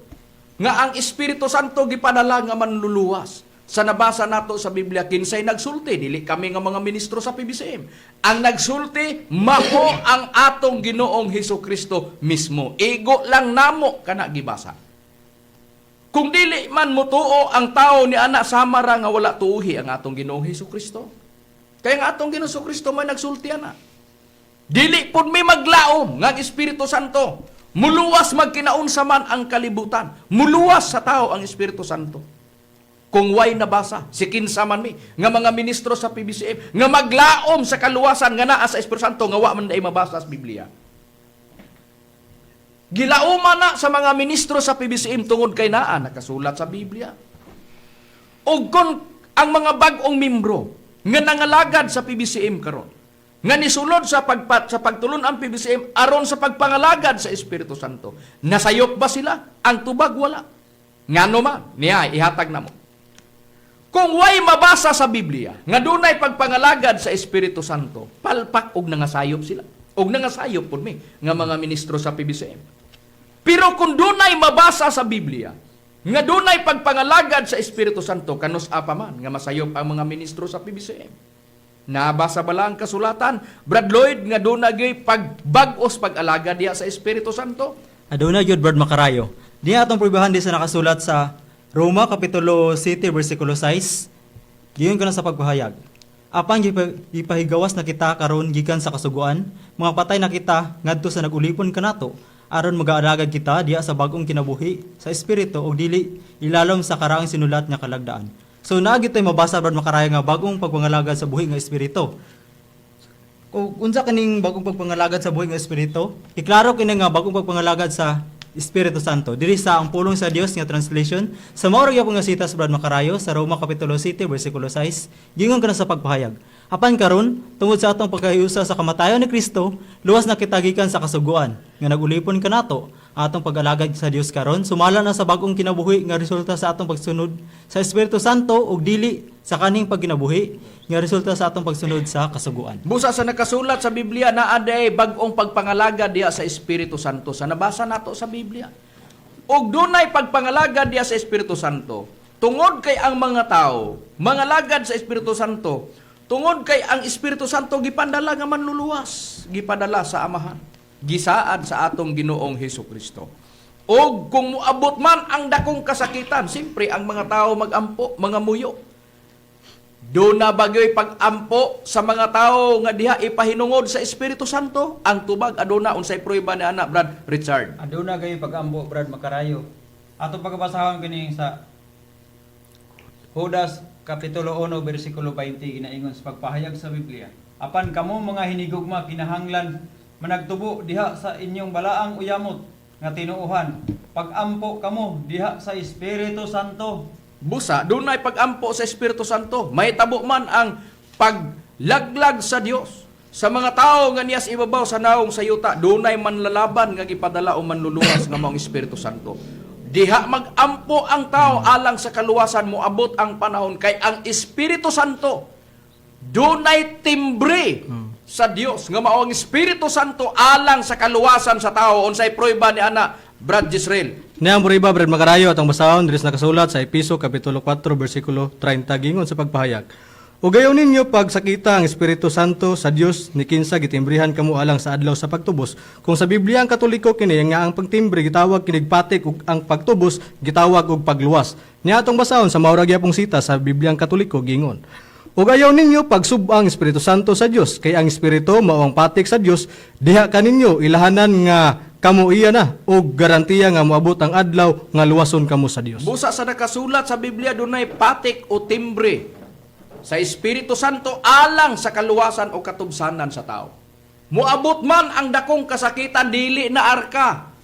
nga ang Espiritu Santo gipadala nga manluluwas? Sa nabasa nato sa Biblia, kinsay nagsulti? Dili kami nga mga ministro sa PBCM. Ang nagsulti mao ang atong Ginoong Hesus Kristo mismo. Igo lang namo kana gibasa. Kung dili man motuo ang tao ni ana, sama ra nga wala tuuhi ang atong Ginoong Hesus Kristo. Kaya ang atong Ginoong Hesus Kristo may nagsulti ana. Dili pud mi maglaom nga ang Espiritu Santo muluwas magkinaunsa man ang kalibutan. Muluwas sa tao ang Espiritu Santo. Kung way nabasa, si kinsa man mi nga mga ministro sa PBCM nga maglaom sa kaluwasan nga naa sa Espiritu Santo nga wa man diay mabasa sa Biblia. Gilauman na sa mga ministro sa PBCM tungod kay naa nakasulat sa Biblia. O kung ang mga bag-ong membro nga nangalagad sa PBCM karon, nga nisulod sa pagtulon ang PBCM aron sa pagpangalagad sa Espiritu Santo, nasayop ba sila? Ang tubag, wala. Ngano man, niya ihatag namo. Kung way mabasa sa Biblia nga dunay pagpangalagad sa Espiritu Santo, palpak og nangasayop sila. Og nangasayop pud mi nga mga ministro sa PBCM. Pero kung dunay mabasa sa Biblia nga dunay pagpangalagad sa Espiritu Santo, kanus-a pa man nga masayop ang mga ministro sa PBCM? Nabasa bala ang kasulatan, Brad Lloyd, nga dunay gyud pagbag-os pag-alagad diya sa Espiritu Santo? Aduna gyud, Brad Makarayo. Di atong pruebahan di sa nakasulat sa Roma kapitulo 7 bersikulo 6. Giingon kana sa pagpahayag. "Apan gipahigawas na kita karon gikan sa kasuguan, mga patay na kita ngadto sa nag-ulipon kanato, aron magaalagad kita diha sa bag-ong kinabuhi sa espiritu ug dili ilalom sa karaang sinulat nga kalagdaan." So naa gyud tay mabasa, Brad Makarayo, nga bagong pagpangalagad sa buhi nga espiritu. Kung unsa kaning bagong pagpangalagad sa buhi nga espiritu, iklaro kini nga bagong pagpangalagad sa Espiritu Santo. Diri sa Ang Pulong sa Dios nga translation, sa mao ra gyapon nga sitas, Brad Makarayo, sa Roma kapitulo 7 bersikulo 6, giingon kana sa pagpahayag. "Apan karon, tungod sa atong pagkahiusa sa kamatayon ni Kristo, luwas na kita gikan sa kasuguan nga nagulipon kanato. Atong pag-alagad sa Dios karon sumala na sa bag-ong kinabuhi nga resulta sa atong pagsunod sa Espiritu Santo ug dili sa kaning pagkinabuhi nga resulta sa atong pagsunod sa kasuguan." Busa sa nakasulat sa Biblia, naa diay bag-ong pagpangalagad diha sa Espiritu Santo sa nabasa nato sa Biblia. Ug dunay pagpangalagad diha sa Espiritu Santo. Tungod kay ang mga tao mangalagad sa Espiritu Santo, tungod kay ang Espiritu Santo gipadala nga manluluwas, gipadala sa Amahan, gisaad sa atong Ginoong Hesus Kristo. Og kung moabot man ang dakong kasakitan, siyempre ang mga tao magampo, mga muyo. Doon na bagyo'y pag-ampo sa mga tao nga diha ipahinungod sa Espiritu Santo. Ang tubag aduna unsay prueba ni ana, Brad Richard? Aduna gayo pag-ampo, Brad Makarayo. Ato pagkabasahon kini sa Judas kapitulo 1 bersikulo 20, ginaingon sa pagpahayag sa Biblia. Apan kamo, mga hinigugma, kinahanglan managtubo diha sa inyong balaang uyamot nga tinuohan. Pagampo kamo diha sa Espiritu Santo. Busa, dunay pag-ampo sa Espiritu Santo. May tabo man ang paglaglag sa Dios sa mga tao nga niyas ibabaw sa naong sa yuta, dunay manlalaban nga gipadala o manluluwas nga maong Espiritu Santo. Diha magampo ang tao alang sa kaluwasan, moabot ang panahon kay ang Espiritu Santo dunay timbre sa Dios nga mao ang Espiritu Santo alang sa kaluwasan sa tao. Unsay prueba ni ana, Brad Jisrael? Niya ang prueba, Brad Makarayo, atong basahon diri sa nakasulat sa Episo kapitulo 4 bersikulo 30, gingon sa pagpahayag. O gayon ninyo pagsakita ang Espiritu Santo sa Dios ni kinsa gitimbrihan kamo alang sa adlaw sa pagtubos. Kung sa Biblia ang Katoliko kini nga ang pagtimbre gitawag kinig patik ug ang pagtubos gitawag og pagluwas. Niya atong basahon sa maura gyapong sita sa Biblia ang Katoliko, gingon. Ug ayaw ninyo pagsub-ang Espiritu Santo sa Dios, kay ang Espiritu mao ang patik sa Dios diha kaninyo ilahanan nga kamo iya na og garantiya nga moabot ang adlaw nga luwason kamo sa Dios. Busa sa nakasulat sa Biblia, dunay patik o timbre sa Espiritu Santo alang sa kaluwasan o katubsanan sa tao. Moabot man ang dakong kasakitan, dili na arka.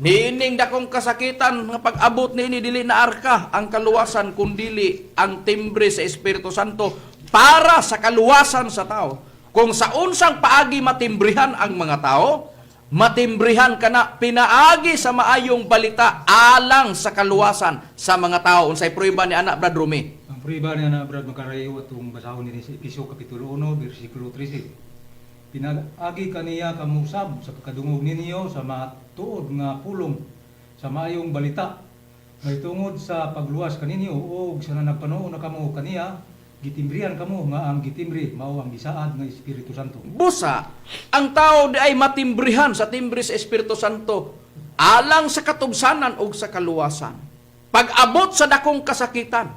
Niining dakong kasakitan nga pag-abot niini, dili na arka ang kaluwasan kundili ang timbre sa Espiritu Santo para sa kaluwasan sa tao. Kung sa unsang paagi matimbrihan ang mga tao, matimbrihan kana pinaagi sa maayong balita alang sa kaluwasan sa mga tao. Unsay prueba ni ana, Brad Rumi? Ang prueba niya na, Brad Makarayo, atong basahon nini sa Episo Kapitulo 1, versikulo 13. Pinaagi kaniya kamusab sa pagkadungog ninyo sa matuod nga pulong sa maayong balita. May tungod sa pagluwas kaninyo og sa nagpanuo na kamo kaniya, gitimbrihan kamo nga ang gitimbre mao ang gisaad nga Espiritu Santo. Busa, ang tao di ay matimbrihan sa timbre sa Espiritu Santo alang sa katubsanan o sa kaluwasan. Pag-abot sa dakong kasakitan,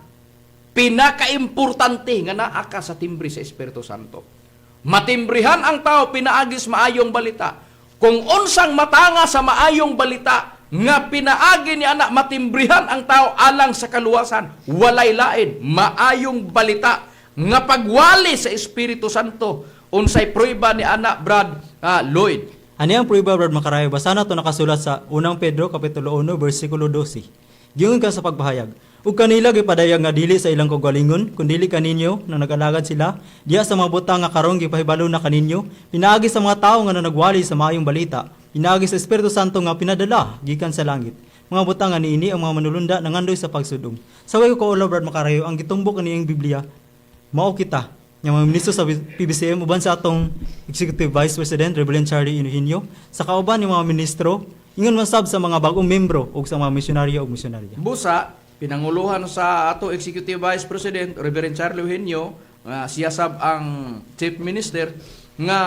pinakaimportante nga naa ka sa timbre sa Espiritu Santo. Matimbrihan ang tao pinaagis maayong balita. Kung unsang matanga sa maayong balita nga pinaagi ni anak matimbrihan ang tao alang sa kaluwasan, walay lain, maayong balita nga pagwali sa Espiritu Santo. Unsay prueba ni ana, Brad Lloyd? Ani ang prueba, Brad Makarayo, basa na to nakasulat sa Unang Pedro kapitulo 1 bersikulo 12. Giingon ka sa pagpahayag. Ug kanila gipadayag nga dili sa ilang kaugalingon, kundili kaninyo na nag-alagad sila diha sa mga butang nga karon gipahibalo na kaninyo pinaagi sa mga tawo nga nanagwali sa maayong balita, pinaagi sa Espiritu Santo nga pinadala gikan sa langit. Mga butang nga niini ang mga manulunda nangandoy sa pagsudong. Sa way ko kaulo, Brad Makarayo, ang gitumbok kaniyang Biblia mao kita nga mga ministro sa PBCM uban sa atong Executive Vice President Reverend Charlie Inuhinyo sa kauban ni mga ministro, ingon man sab sa mga bagong membro ug sa mga misyonaryo ug misyonarya. Busa, pinanguluhan sa ato Executive Vice President Reverend Charlie Eugenio, nga siya sab ang Chief Minister nga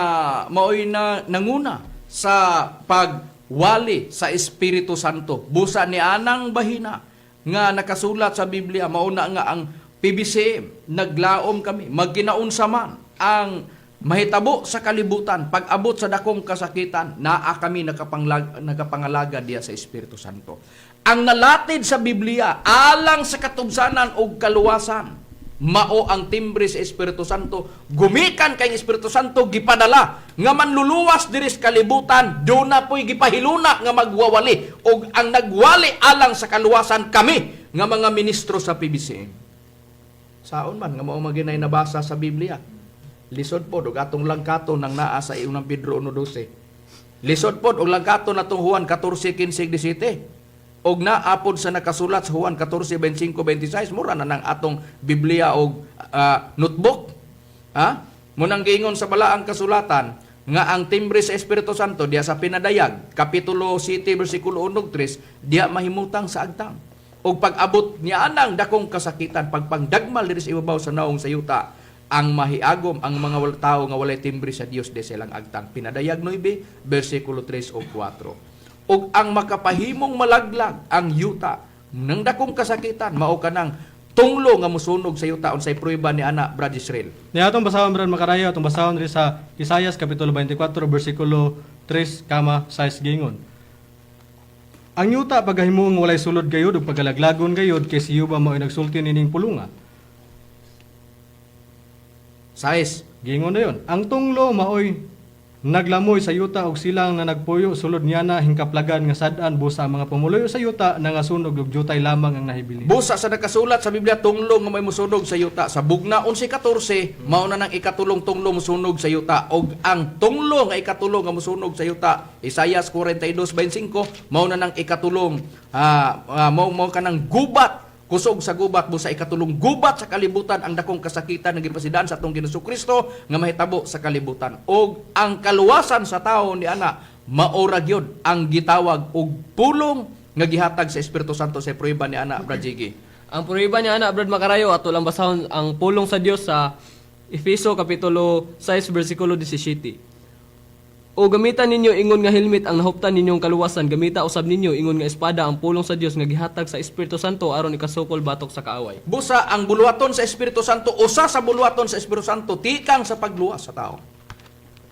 maoy na nanguna sa pagwali sa Espiritu Santo. Busa ni anang bahina nga nakasulat sa Biblia, mauna nga ang PBCM naglaom kami magginaunsa man ang mahitabo sa kalibutan, pag-abot sa dakong kasakitan, naa kami nakapangalaga diya sa Espiritu Santo. Ang nalatid sa Biblia alang sa katubsanan ug kaluwasan mao ang timbre sa Espiritu Santo, gumikan kay Espiritu Santo gipadala nga manluluwas diri sa kalibutan. Duna po'y gipahiluna nga magwawali, ug ang nagwali alang sa kaluwasan kami nga mga ministro sa PBCM. Saon man nga mao maginay nabasa sa Biblia. Lisod pod og atong langkaton ang naa sa Unang Pedro 1:12. Lisod pod og langkaton atong Juan 14:15 17. Og naapod sa nakasulat sa Juan 14:25 26, mura na nang atong Biblia og notebook. Ha? Munang giingon sa balaang kasulatan nga ang timbre sa Espiritu Santo diya sa Pinadayag kapitulo 7 bersikulo 1 ug 3 diya mahimutang sa agtang. Og pag-abot niya anang dakong kasakitan, pagpangdagmal diri sa ibabaw sa naong sa yuta, ang mahiagom ang mga tao nga walay timbre sa Dios de silang agtang. Pinadayag 9 bersikulo 3 ug 4. Ug ang makapahimong malaglag ang yuta ng dakong kasakitan mao kanang tunglo nga musunog sa yuta. Unsay prueba ni ana, Brad Israel? Niya atong basahon, Brad Makarayo, atong basahon diri sa Isayas kapitulo 24 bersikulo 3, 6 gingon. Ang yuta pagahimong walay sulod gayud ug pagalaglagon gayud kay si Yuba mao nagsulti nining pulunga. Sais. Gingon na yon. Ang tunglo maoy naglamoy sa yuta ug silang na nagpuyo sulod niya na hingkaplagan nga sad-an busa ang mga pumuluyo sa yuta nangasunog ug jutay lamang ang nahibili. Busa sa nakasulat sa Biblia, tunglo nga may musunog sa yuta sa bugna 11:14, mao na nang ikatulong tunglo musunog sa yuta. Og ang tunglo nga ikatulong nga musunog sa yuta, Isayas 42:25, mao na nang ikatulong mao mao kanang gubat, kusog sa gubat. Busa ikatulong gubat sa kalibutan ang dakong kasakitan nga gipasidaan sa atong Ginoong Kristo nga mahitabo sa kalibutan. Og ang kaluwasan sa tawo ni ana maora gyud ang gitawag og pulong nga gihatag sa Espiritu Santo. Sa prueba ni ana, Brad Jiggy? Ang prueba niya ana, Brad Makarayo, ato lang basahon ang pulong sa Dios sa Efeso kapitulo 6 bersikulo 17. O gamita ninyo ingon nga helmet ang nahuptan ninyong kaluwasan, gamita usab ninyo ingon nga espada ang pulong sa Dios nga gihatag sa Espiritu Santo aron ikasukol batok sa kaaway. Busa ang buluhaton sa Espiritu Santo, usa sa buluhaton sa Espiritu Santo, tikang sa pagluwas sa tao.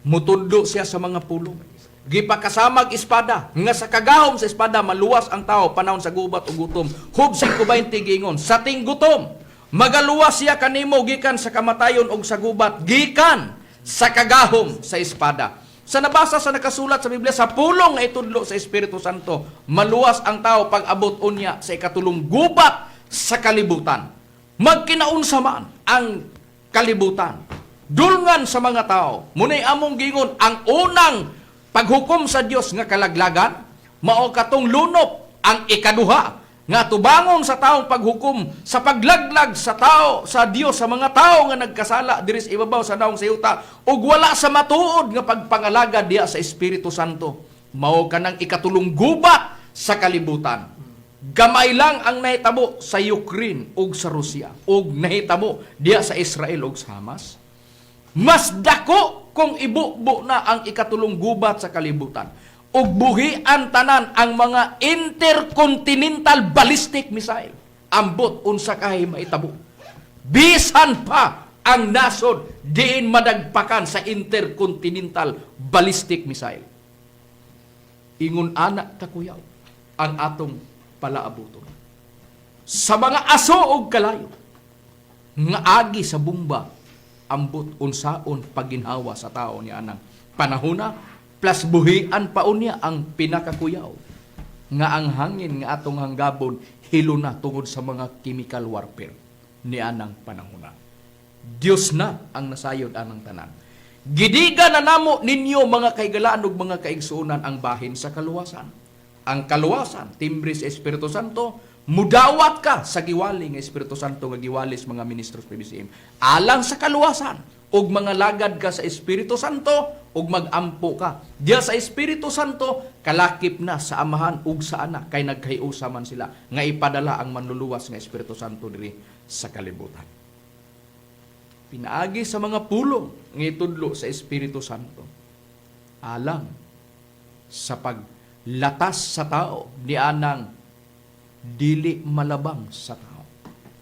Mutudlo siya sa mga pulong. Gipakasamag espada, nga sa kagahom sa espada maluwas ang tao panahon sa gubat o gutom. Hub 5:20 gingon, sa ting gutom, magaluwas siya kanimo gikan sa kamatayon og sa gubat, gikan sa kagahom sa espada. Sa nabasa sa nakasulat sa Biblia, sa pulong nga itudlo sa Espiritu Santo, maluwas ang tao pag abot unya sa ikatulong gubat sa kalibutan. Magkinaunsa man ang kalibutan, dulngan sa mga tao. Muna'y among gingon, ang unang paghukom sa Dios nga kalaglagan, mao katong lunop. Ang ikaduha nga tubangon sa taong paghukom sa paglaglag sa tao sa Dios sa mga tao nga nagkasala diri sa ibabaw sa naong sa yuta ug wala sa matuod nga pagpangalaga diya sa Espiritu Santo, mao kanang ikatulong gubat sa kalibutan. Gamay lang ang nahitabo sa Ukraine ug sa Russia ug nahitabo diya sa Israel ug sa Hamas. Mas dako kung ibubo na ang ikatulong gubat sa kalibutan ug buhian tanan ang mga intercontinental ballistic missile. Ambot unsa kay mahitabo. Bisan pa ang nasod diin madagpakan sa intercontinental ballistic missile. Ingon ana kakuyaw ang atong palaabuton sa mga aso og kalayo nga agi sa bomba. Ambot unsaon pagginhawa sa tao ni anang panahona, plus buhian pa unya ang pinakakuyaw nga ang hangin nga atong hanggabon hilo na tungod sa mga chemical warfare ni anang panahona. Dios na ang nasayod anang tanan. Gidiga na namo ninyo, mga kaigalaan ug mga kaigsuonan, ang bahin sa kaluwasan. Ang kaluwasan, timbre sa Espiritu Santo, mudawat ka sa giwali nga Espiritu Santo nga giwali sa mga ministros PBCM. Alang sa kaluwasan, ug mga lagad ka sa Espiritu Santo, ug magampo ka. Diya sa Espiritu Santo, kalakip na sa Amahan ug sa Anak, kay nagkahiusa man sila nga ipadala ang manluluwas nga Espiritu Santo diri sa kalibutan. Pinaagi sa mga pulong nga itudlo sa Espiritu Santo alang sa paglatas sa tao ni anang dili malabang sa tao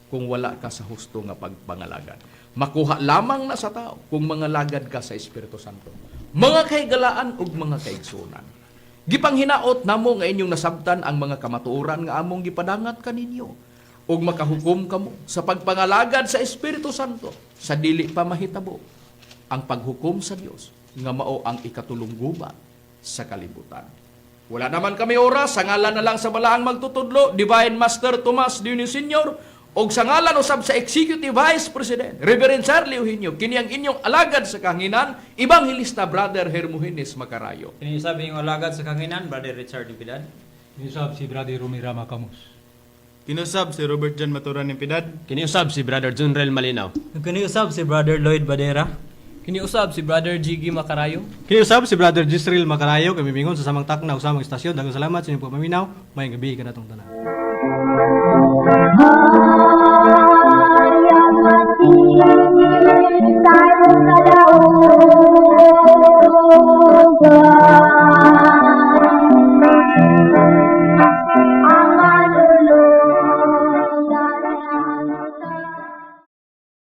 kung wala ka sa husto nga pagpangalagad. Makuha lamang na sa tao kung mangalagad ka sa Espiritu Santo. Mga kahigalaan ug mga kaigsuonan, gipanghinaot namo nga inyong nasabtan ang mga kamatuoran nga among gipadangat kaninyo ug makahukom kamo sa pagpangalagad sa Espiritu Santo sa dili pa mahitabo ang paghukom sa Dios nga mao ang ikatulong gubat sa kalibutan. Wala naman kami oras, sa ngalan na lang sa balaang magtutudlo, Divine Master Tomas Dionisio Sr., og sa ngalan usab sa Executive Vice President, Reverend Charlie Eugenio, kini ang inyong alagad sa kahanginan, Ebanghelista Brother Hermogenes Macarayo. Kini usab inyong alagad sa kahanginan, Brother Richard Nipidad. Kinisab si Brother Rumi Rama Camus. Kinusab si Robert John Maturan Nipidad. Kiniusab si Brother Junrel Malinaw. Kaniusab si Brother Lloyd Badera. Kiniusab si Brother Jiggy Makarayo. Kiniusab si Brother Jisreel Macarayo, kami mingon sa samang takna ug samang istasyon. Daghang salamat sa inyong pagpaminaw. Maayong gabi kanatong tanan.